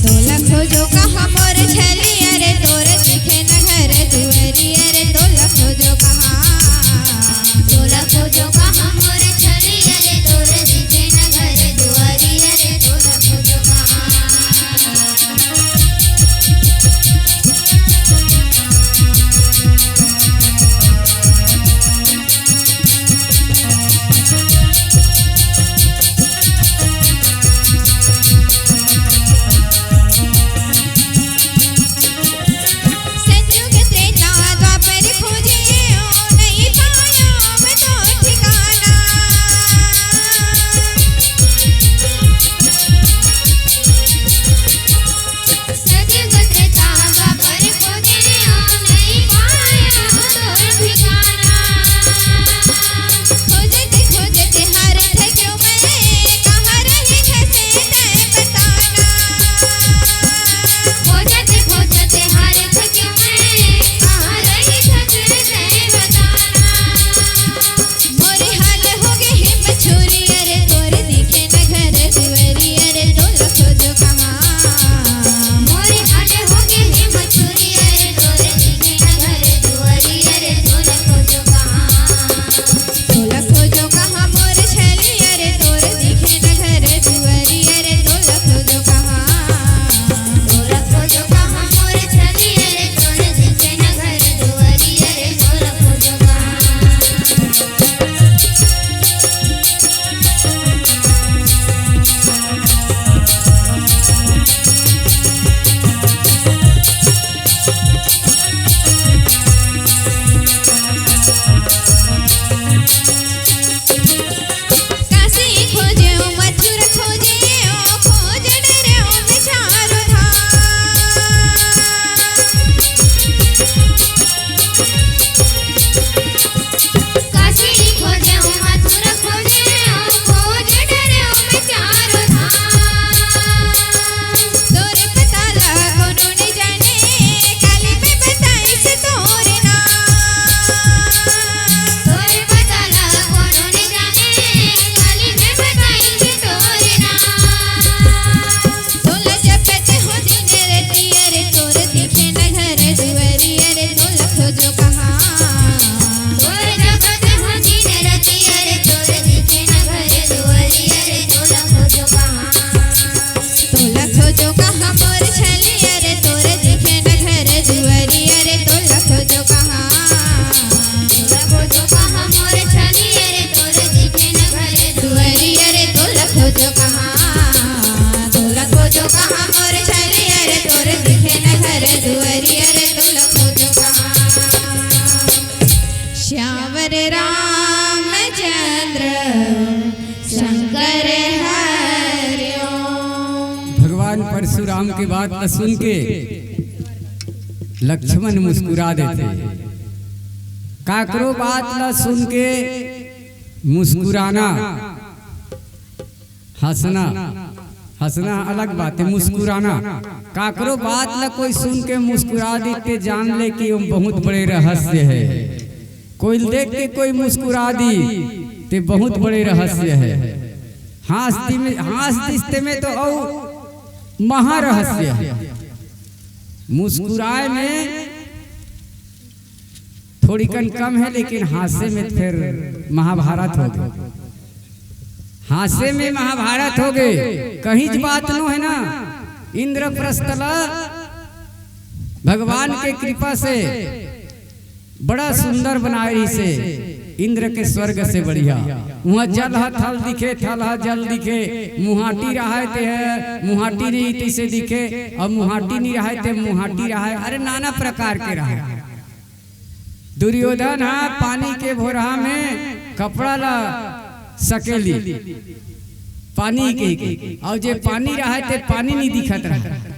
तोला खोजों कहाँ मोर छलिया रे, तोर दिखे न घर दुआरिया रे। तोला खोजों कहाँ, तोला खोजों कहाँ मोर छलिया रे, तोर दिखे न घर दुआरिया रे। तोला खोजों कहाँ। के बात ला सुन के लक्ष्मण मुस्कुरा देथे। काकरो बात ला सुन के मुस्कुराना, हंसना, हंसना अलग बात है, मुस्कुराना। काकरो बात ला कोई सुन के मुस्कुरा दे, ते जान ले कि ओम बहुत बड़े रहस्य है। कोई देख के कोई मुस्कुरा दी, ते बहुत बड़े रहस्य है। हंस दी में, हंस दिस ते में तो अउ महारहस्य है। मुस्कुराए में थोड़ी कन कम है, लेकिन हांसे में फिर महाभारत हो गए। हांसे में महाभारत हो गए। कहीं ज बात नो है ना, इंद्रप्रस्थ ला भगवान के कृपा से बड़ा सुंदर बनाए रहिसे। इंद्र के स्वर्ग से बढ़िया। उहाँ जल ह थल दिखे, थल ह जल दिखे, मुहाटी रहाय ते ह, मुहाटी नहीं तैसे दिखे, अउ मुहाटी नहीं रहाय ते मुहाटी रहाय। अरे, नाना प्रकार के रहाय। दुर्योधन ह पानी के भोरहा में कपड़ा ला सकेली, पानी के, अउ जे पानी रहाय ते पानी नहीं दिखत रहाय।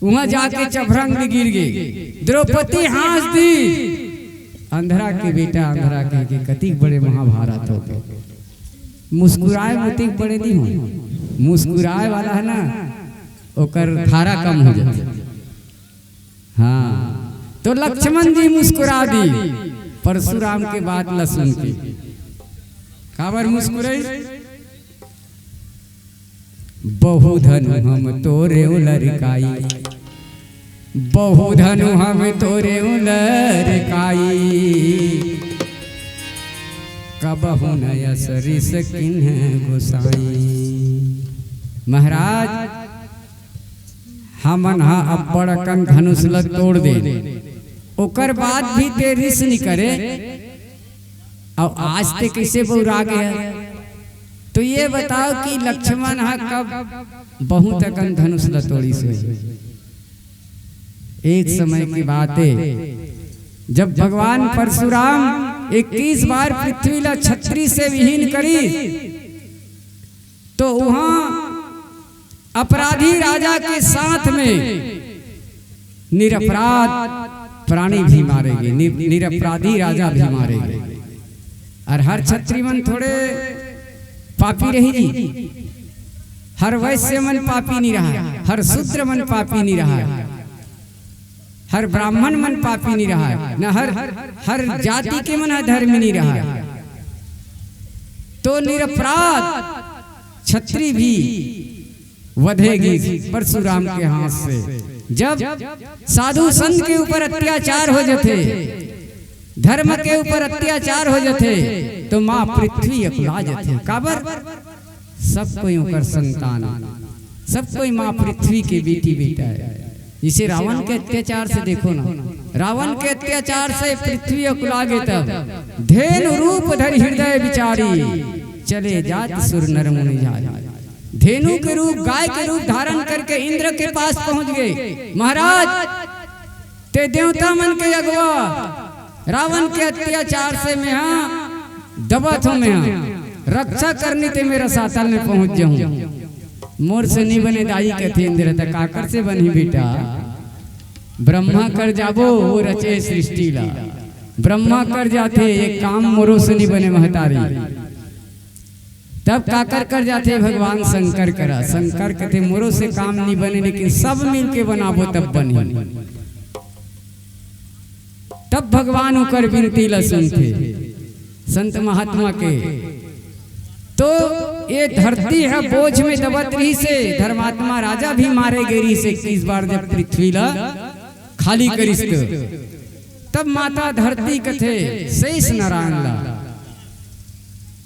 उहाँ जाके चभरंग में गिर गे। द्रौपदी हंस दी, अंधरा के बेटा, अंधरा के, के कतिक बड़े महाभारत हो गए। मुस्कुराए में ओतिक बड़े नहीं हो, मुस्कुराए वाला है ना, ओकर धारा कम हो जाथे। हाँ, तो लक्ष्मण जी मुस्कुरा दी परशुराम के बात ला सुन के। काबर मुस्कुराई? बहु धनु हम तोरेउ लरिकाई, बहु धनु हम तोरेउ लरिकाई, कबहु न अस रिस किन्ह गोसाई। महाराज, हमन ह अब्बड़ अकन धनुष ल तोड़ दे, ओकर बाद भी ते रिस नि करे, अउ आज ते कइसे बउरा गे? तो ये बताओ कि लक्ष्मण ह कब बहुत अकन धनुष ल तोड़िस होही? एक समय की बात है, जब भगवान परशुराम इक्कीस बार पृथ्वी ला छत्री से विहीन करी, तो वहां अपराधी राजा के साथ में निरपराध प्राणी भी मारे गे, नि-, निरपराधी राजा भी मारे गे। अउ हर छत्री मन थोड़े पापी रही जी, हर वैश्य मन पापी नि रहाय, हर शूद्र मन पापी नि रहाय, हर ब्राह्मण मन पापी नि रहाय, न हर, हर जाति के मन ह धर्मी नि रहाय। तो निरपराध छत्री भी वधे गिस परशुराम के हाथ से। जब साधु संत के ऊपर अत्याचार हो जथे, धर्म के ऊपर अत्याचार हो जथे, तो माँ पृथ्वी अकुला जथे। काबर? सब कोई ओकर संतान, सब कोई माँ पृथ्वी के बेटी बेटा है। जिसे रावण के अत्याचार से देखो ना, रावण के अत्याचार से पृथ्वी अकुला गे तब धेनु रूप धरि हृदय बिचारी, चले जात सुर नर मुनि झारी। धेनु के रूप, गाय के रूप धारण करके इंद्र के पास पहुंच गे। महाराज, ते देवता मन के अगवा, रावण के अत्याचार से मेहा दबत हों, मेहा रक्षा करनी ते मेरा सातल में पहुंच जाऊं। मोर से नी बने दाई कथे इंद्र, त काकर से बनही बेटा? ब्रह्मा कर जाबो, वो रचे सृष्टि ला। ब्रह्मा कर जाथे, ये काम मोरो से नी बने महतारी। तब काकर कर जाथे? भगवान शंकर करा। शंकर कथे, मोरो से काम नी बने, लेकिन सब मिलके बनाबो तब बनही। तब भगवान ओकर विनती ला सुनथे संत महात्मा के। तो ये धरती ह बोझ में दबत रहिसे, धर्मात्मा राजा भी मारे गे रहिसे इक्कीस बार जब पृथ्वी ला खाली करिस त। तब माता धरती कथे शेष नारायण ला,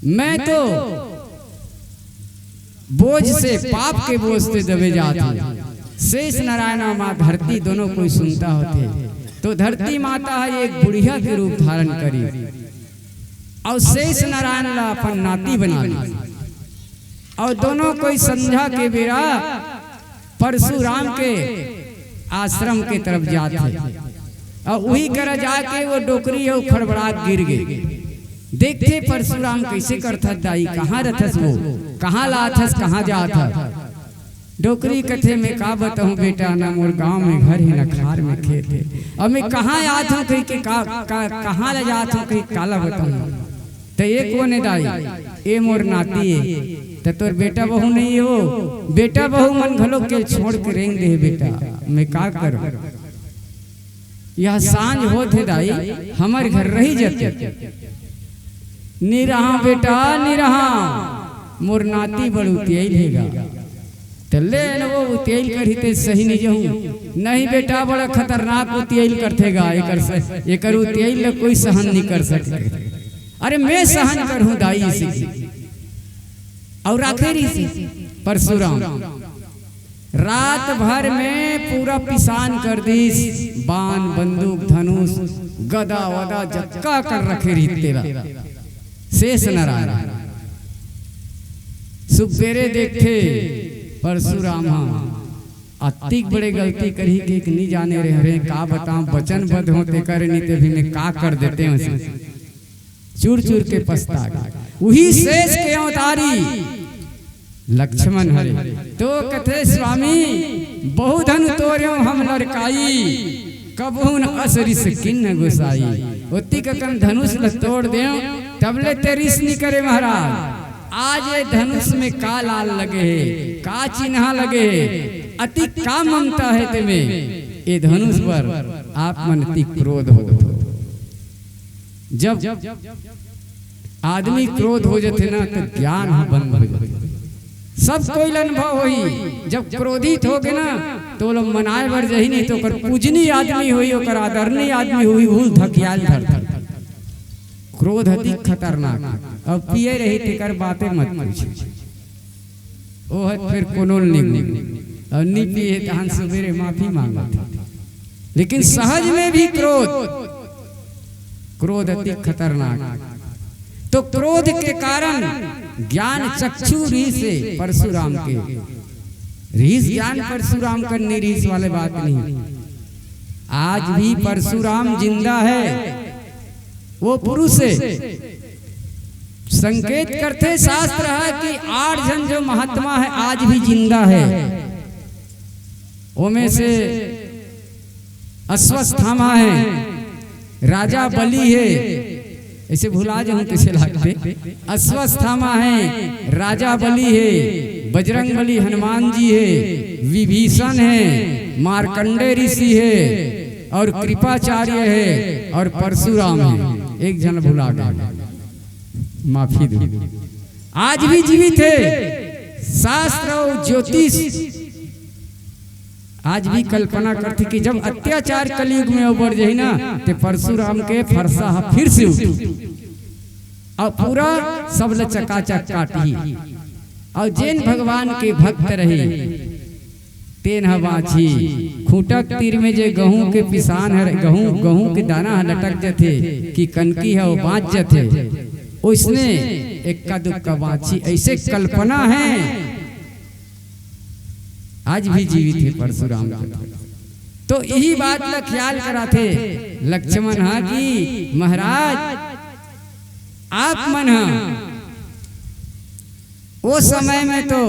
मैं तो बोझ से, पाप के बोझ से दबे जात हूँ। शेष नारायण अउ माँ धरती दोनों कोई सुनता होथे, तो धरती माता ह एक बुढ़िया के रूप धारण करी अउ शेष नारायण ला अपन नाती बना ली। अउ दोनों कोई संझा के बेरा परशुराम के आश्रम के तरफ जात हे अउ उही करा जाके वो डोकरी अउ खड़बड़ा गिर गे। देखथे परशुराम कइसे करथस दाई, कहाँ रथस वो, कहाँ ला आथस, कहाँ जात हस। डोकरी कथे, "मैं का बताऊं बेटा, ना मोर गांव में घर हे, ना खार में खेत हे। अब मैं कहाँ आत हूँ कहिके का, का, कहाँ ले जात हूँ कहिके काला बताऊं?" त ए कोन हे दाई? "ए मोर नाती हे।" "त तोर बेटा बहू नहीं हे वो?" "बेटा बहू मन घलो के छोड़ के रेंग दे हे बेटा, मैं का करूं?" यह सांझ होत हे दाई, हमर घर रही जते। "नी रहा बेटा, नी रहा, मोर नाती बड़ उतियाइल हे गा।" त ले न वो उतियाइल करही ते सही नी जहूं। "नहीं बेटा, बड़ा खतरनाक उतियाइल करथे गा, एकर स-, एकर उतियाइल ल कोई सहन नी कर सके।" "अरे मैं सहन करहूं दाई इसे।" अउ राखे रहिस परसुराम। रात भर में पूरा पिसान कर दिस, बान, बंदूक, धनुष, गदा वदा जतका कर रखे रहिस तेला, शेष नारायण। सुबेरे देखथे परसुराम ह, अतिक बड़े गलती करही के नी जाने रहे, रे का बताऊं, बचनबद्ध हों तेकर नी ते भी मैं का कर देते हों। चूर चूर के पछता गे। उही शेष के अवतारी लक्ष्मण हरे। तो कथे, "स्वामी, बहु धनु तोरेंव हम लड़काई, कबहु न अस रिस कीन्ह गोसाई।" ओतिक अकन धनुष ल तोड़ देंव, तब ले ते रिस नी करे महाराज। आज ए धनुष में का लाल लगे हे, का चिन्हा लगे हे, अति का ममता हे तेमे। ए धनुष पर आप मन अति क्रोध होत हो। जब आदमी क्रोध हो जथे ना, त ज्ञान ह बंद हो जथे। सब कोई ल अनुभव होही, जब क्रोधित होगे ना, त ओला मनाए बर जही नहीं, त ओकर पूजनीय आदमी होही, ओकर आदरणीय आदमी होही, उहू ल धकियाल धरथे। क्रोध अति खतरनाक। अब पिए रही, तेकर बाते मत पूछ। ओ ह फेर कोनो ल नी गुण। अउ नी पिए तहन सुबेरे माफी मांगत हे। लेकिन सहज में भी क्रोध, क्रोध अति खतरनाक। तो क्रोध के कारण ज्ञान चक्षु रिहिस हे परसुराम के। रिहिस ज्ञान परसुराम कर, नी रिहिस वाले बात नहीं। आज भी परसुराम जिंदा हे, वो पुरुष हे। संकेत करथे शास्त्र ह कि आठ झन जो महात्मा हे, आज भी जिंदा हे। ओमे से अश्वत्थामा हे, राजा बलि हे, अइसे भुला जहूं तइसे लागथे। अश्वत्थामा हे, राजा बलि हे, बजरंग बली हनुमान जी हे, विभीषण हे, मार्कंडे ऋषि हे, अउ कृपाचार्य हे, अउ परसुराम हे। एक झन भुला गे, माफी दो। आज भी जीवित हे। शास्त्र अउ ज्योतिष आज भी कल्पना करथे कि जब अत्याचार कलयुग में उबर जाही ना, ते परसुराम के फरसा ह फिर से उठी अउ पूरा सब ल चकाचक काटही। अउ जेन भगवान के भक्त रही, तेन ह बांचही। खूंटा के तीर में जे गहूं के पिसान हर, गहूं, गहूं के दाना ह लटक जथे कि कनकी ह, वो बांच जथे, ओइसने एक्का दुक्का बांचही, अइसे कल्पना हे। आज भी जीवित हे परसुराम। तो इही बात ला ख्याल कराथे लक्ष्मण ह कि महाराज, आप मन ह ओ समय में तो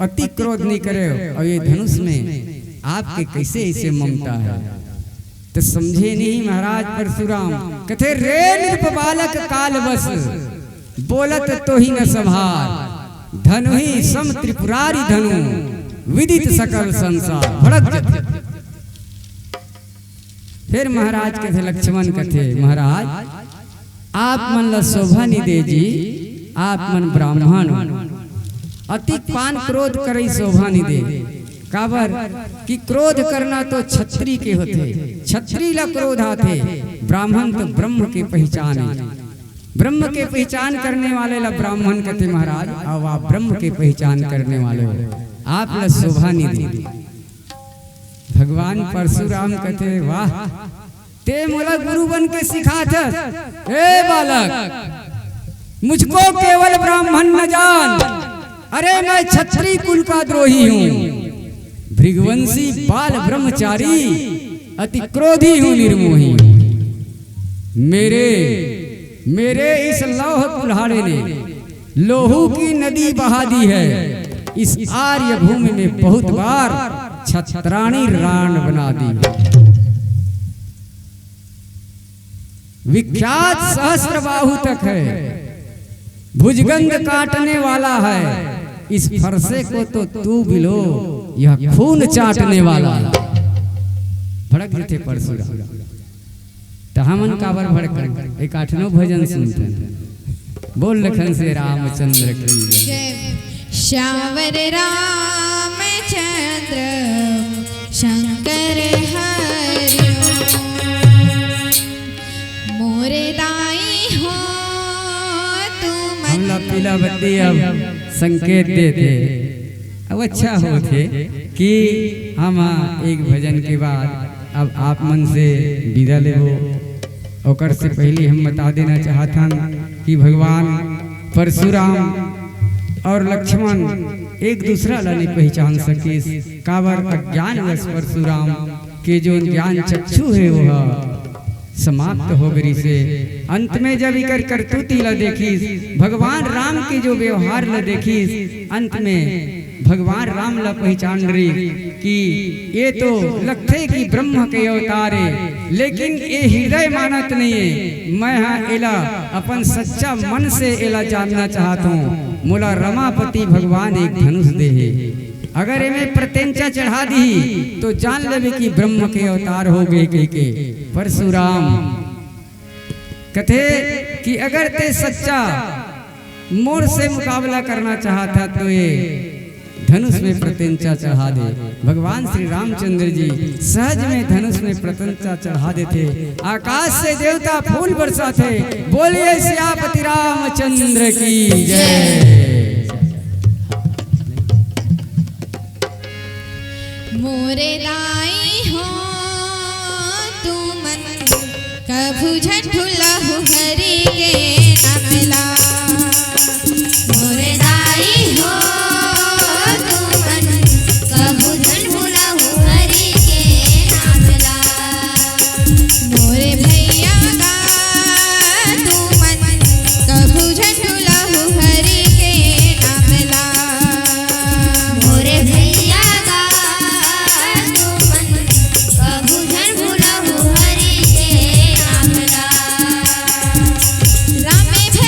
अति क्रोध नहीं करे, अउ ये धनुष में आपके कइसे अइसे ममता हे? त समझे नहीं महाराज परसुराम। कथे, "रे नृप बालक काल बस, बोलत तोहि न संभार, धनुहि सम त्रिपुरारि धनु, विदित सकल संसार।" भड़क जथे। फेर महाराज कथे, लक्ष्मण कथे, "महाराज, आप मन ला शोभा नी दे जी, आप मन ब्राह्मण हो। अतिक पान क्रोध करई शोभा नी दे।" काबर कि क्रोध करना तो छत्री के होथे, छत्री ला क्रोध आथे, ब्राह्मण तो ब्रह्म के पहिचान हे। ब्रह्म के पहिचान करने वाले ला ब्राह्मण कथे महाराज, अउ आप ब्रह्म के पहिचान करने वाले हो, आप ला शोभा नी दे। भगवान परसुराम कथे, "वाह, ते मोला गुरु बन के सिखाथस। ए बालक, मुझको केवल ब्राह्मण न जान। अरे, मैं छत्री कुल का द्रोही हूँ, भृगुवंशी बाल ब्रह्मचारी, अति क्रोधी हूँ, निर्मोही हूँ। मेरे, मेरे इस लौह कुल्हाड़े ने लोहू की नदी बहा दी है। इस आर्य भूमि में बहुत बार छत्राणी रांड बना दी। विख्यात सहस्त्र बाहु तक है, भुजगंग काटने वाला है। इस फरसे को तो तू भी लो, यह खून चाटने वाला है। भड़क जथे परसुराम। त हमन काबर भड़कन? एक आठनो भजन सुनथन। बोल लखन से रामचंद्र की जय। जय। श्यावर रामचंद्र शंकर हरि ओम। मोरे दाई हो तुमन हमला पीला बत्ती अब संकेत देथे। अब अच्छा होथे कि हम एक भजन के बाद अब आप मन से विदा लेबो। ओकर से पहले हम बता देना चाहत हन कि भगवान परशुराम और लक्ष्मण एक दूसरा ला नहीं पहचान सकिस। काबर? अज्ञानवश परशुराम के जो ज्ञान चक्षु है, वो समाप्त हो गई से। अंत में जब इकर करतूती ला देखिस, भगवान राम के जो व्यवहार ला देखिस, अंत में भगवान राम ला पहचान रही कि ये तो लगथे कि ब्रह्म के अवतार है, लेकिन ये हृदय मानत नहीं है। मैं हा एला अपन सच्चा मन से एला जानना चाहत हूँ। मोला रमापति भगवान एक धनुष दे हे, अगर एमे प्रत्यंचा चढ़ा दी तो जान लेबे कि ब्रह्म के अवतार हो गए कह के। परशुराम कथे कि अगर ते सच्चा मोर से मुकाबला करना चाहत हा तो ये धनुष में प्रत्यंचा चढ़ा दे। भगवान श्री रामचंद्र जी सहज में धनुष में प्रत्यंचा चढ़ा देथे। आकाश से देवता फूल बरसाथे। बोलिए सियापति रामचंद्र की जय। मोरे दाई हो तुमन कभू झन भुलाहू हरि के नाम ला। मोरे दाई हो तुमन कभू झन भुलाहू हरि के नाम ला। मोरे भैया गा तुमन कभू झन भुलाहू हरि के नाम ला। मोरे भैया गा तुमन कभू झन भुलाहू हरि के नाम ला। रामे भैया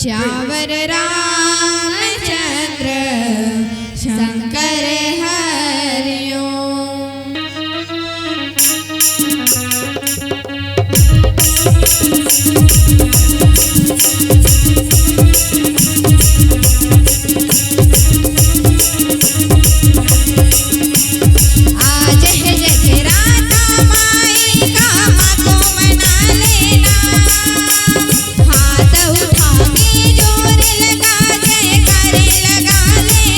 सियावर रामचंद्र शंकर हरिओम। आज है जगराता माई का, हाथों मना लेना। हाथ उठा के जोर लगा, जयकारे लगा ले।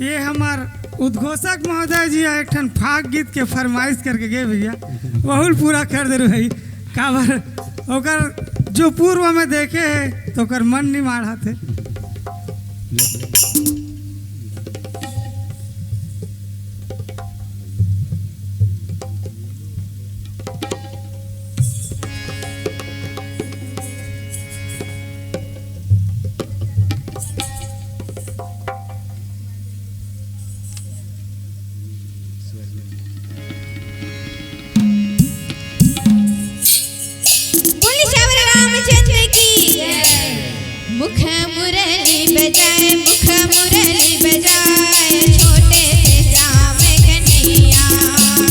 ये हमार उद्घोषक महोदय जी ह एक ठन फाग गीत के फरमाइश करके गे भैया, वहू ल पूरा कर दे रहे भाई। काबर ओकर जो पूर्व में देखे हे तो ओकर मन नहीं माढ़ाथे। बोले श्यावर रामचंद्र की। मुख मुरली बजाए, मुख मुरली बजाए, छोटे से श्याम कन्हैया।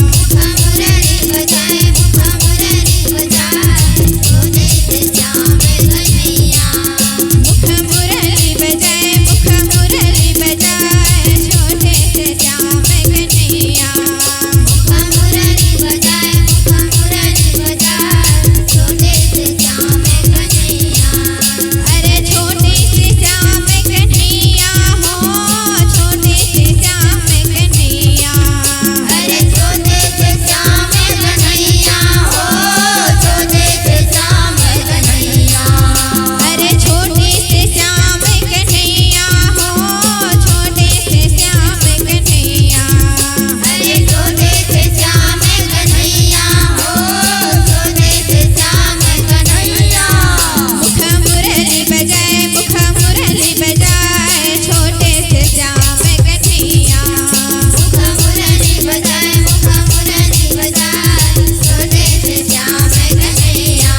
मुख मुरली बजाए, मुख मुरली बजाए, छोटे से श्याम कन्हैया। मुख मुरली बजाए, मुख मुरली बजाए, छोटे से श्याम कन्हैया। मुख मुरली बजाए, मुख मुरली बजाए, छोटे से श्याम कन्हैया। अरे छोटे से श्याम कन्हैया हो, छोटे से श्याम कन्हैया। अरे छोटे से श्याम कन्हैया हो, छोटे से श्याम कन्हैया। अरे छोटे से श्याम कन्हैया हो, छोटे से श्याम कन्हैया। अरे छोटे से श्याम कन्हैया हो, छोटे से श्याम कन्हैया। मुख मुरली बजाए, मुख मुरली बजाए, छोटे से श्याम कन्हैया। मुख मुरली बजाए, मुख मुरली बजाए, छोटे से श्याम कन्हैया।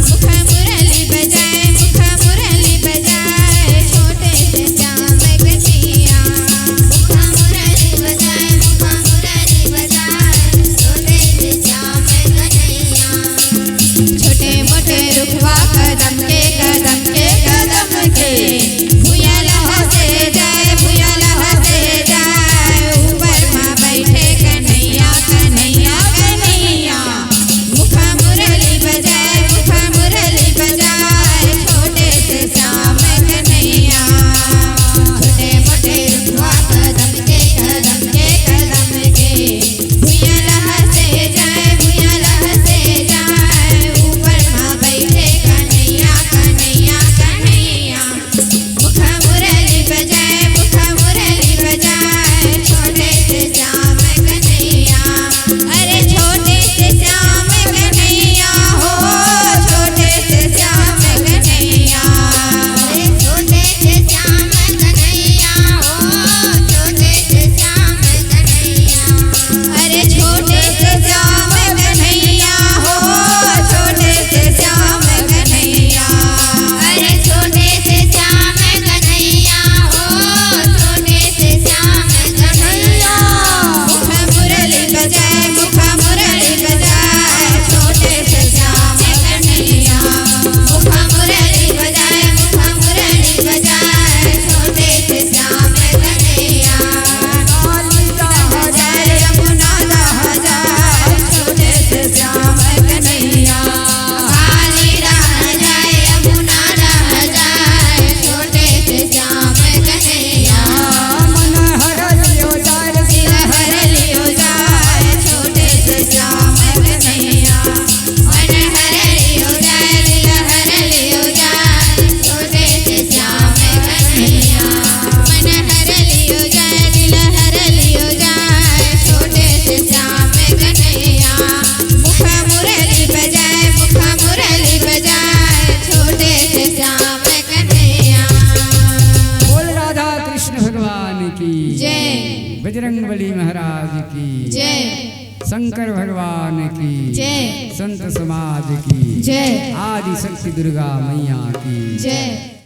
मुख मुरली बजाए, मुख मुरली बजाए, छोटे से श्याम कन्हैया। मुख मुरली बजाए, मुख मुरली बजाए, छोटे से श्याम कन्हैया। छोटे मोटे रुखवा कदम के, कदम के, कदम के, भुइयां लहसे जाए, भुइयां लहसे जाए, ऊपर मा बैठे कन्हैया, कन्हैया, कन्हैया। मुख मुरली बजाए, मुख मुरली बजाए, छोटे से श्याम कन्हैया। छोटे मोटे रुखवा कदम के, कदम के, कदम के, भुइयां लहसे जाए, भुइयां लहसे जाए, ऊपर मा बैठे कन्हैया, कन्हैया, कन्हैया। मुख मुरली बजाए, मुख मुरली बजाए, छोटे से श्याम कन्हैया। अरे छोटे से श्याम कन्हैया हो, छोटे से श्याम कन्हैया। अरे छोटे से श्याम कन्हैया हो, छोटे से श्याम कन्हैया। अरे छोटे से श्याम कन्हैया हो, छोटे से श्याम कन्हैया। अरे छोटे से श्याम कन्हैया हो, छोटे से श्याम कन्हैया। मुख मुरली बजाए, मुख मुरली बजाए, छोटे से श्याम कन्हैया। मुख मुरली बजाए, मुख मुरली बजाए, छोटे से श्याम कन्हैया। काली रह जाए, यमुना रह जाए, छोटे से श्याम कन्हैया। काली रह जाए, यमुना रह जाए, छोटे से श्याम कन्हैया। मन हर लियो जाए, दिल हर लियो जाए, छोटे से श्याम कन्हैया। मन हर लियो जाए, दिल हर लियो जाए, छोटे से श्याम कन्हैया। मन हर लियो जाए, दिल हर लियो जाए, छोटे से श्याम कन्हैया। मुख मुरली बजाए, मुख मुरली बजाए, छोटे से श्याम कन्हैया। बोल राधा कृष्ण भगवान की जय। बजरंग बली महाराज की जय। शंकर भगवान की जय। संत समाज की जय। आदि शक्ति दुर्गा मैया की जय।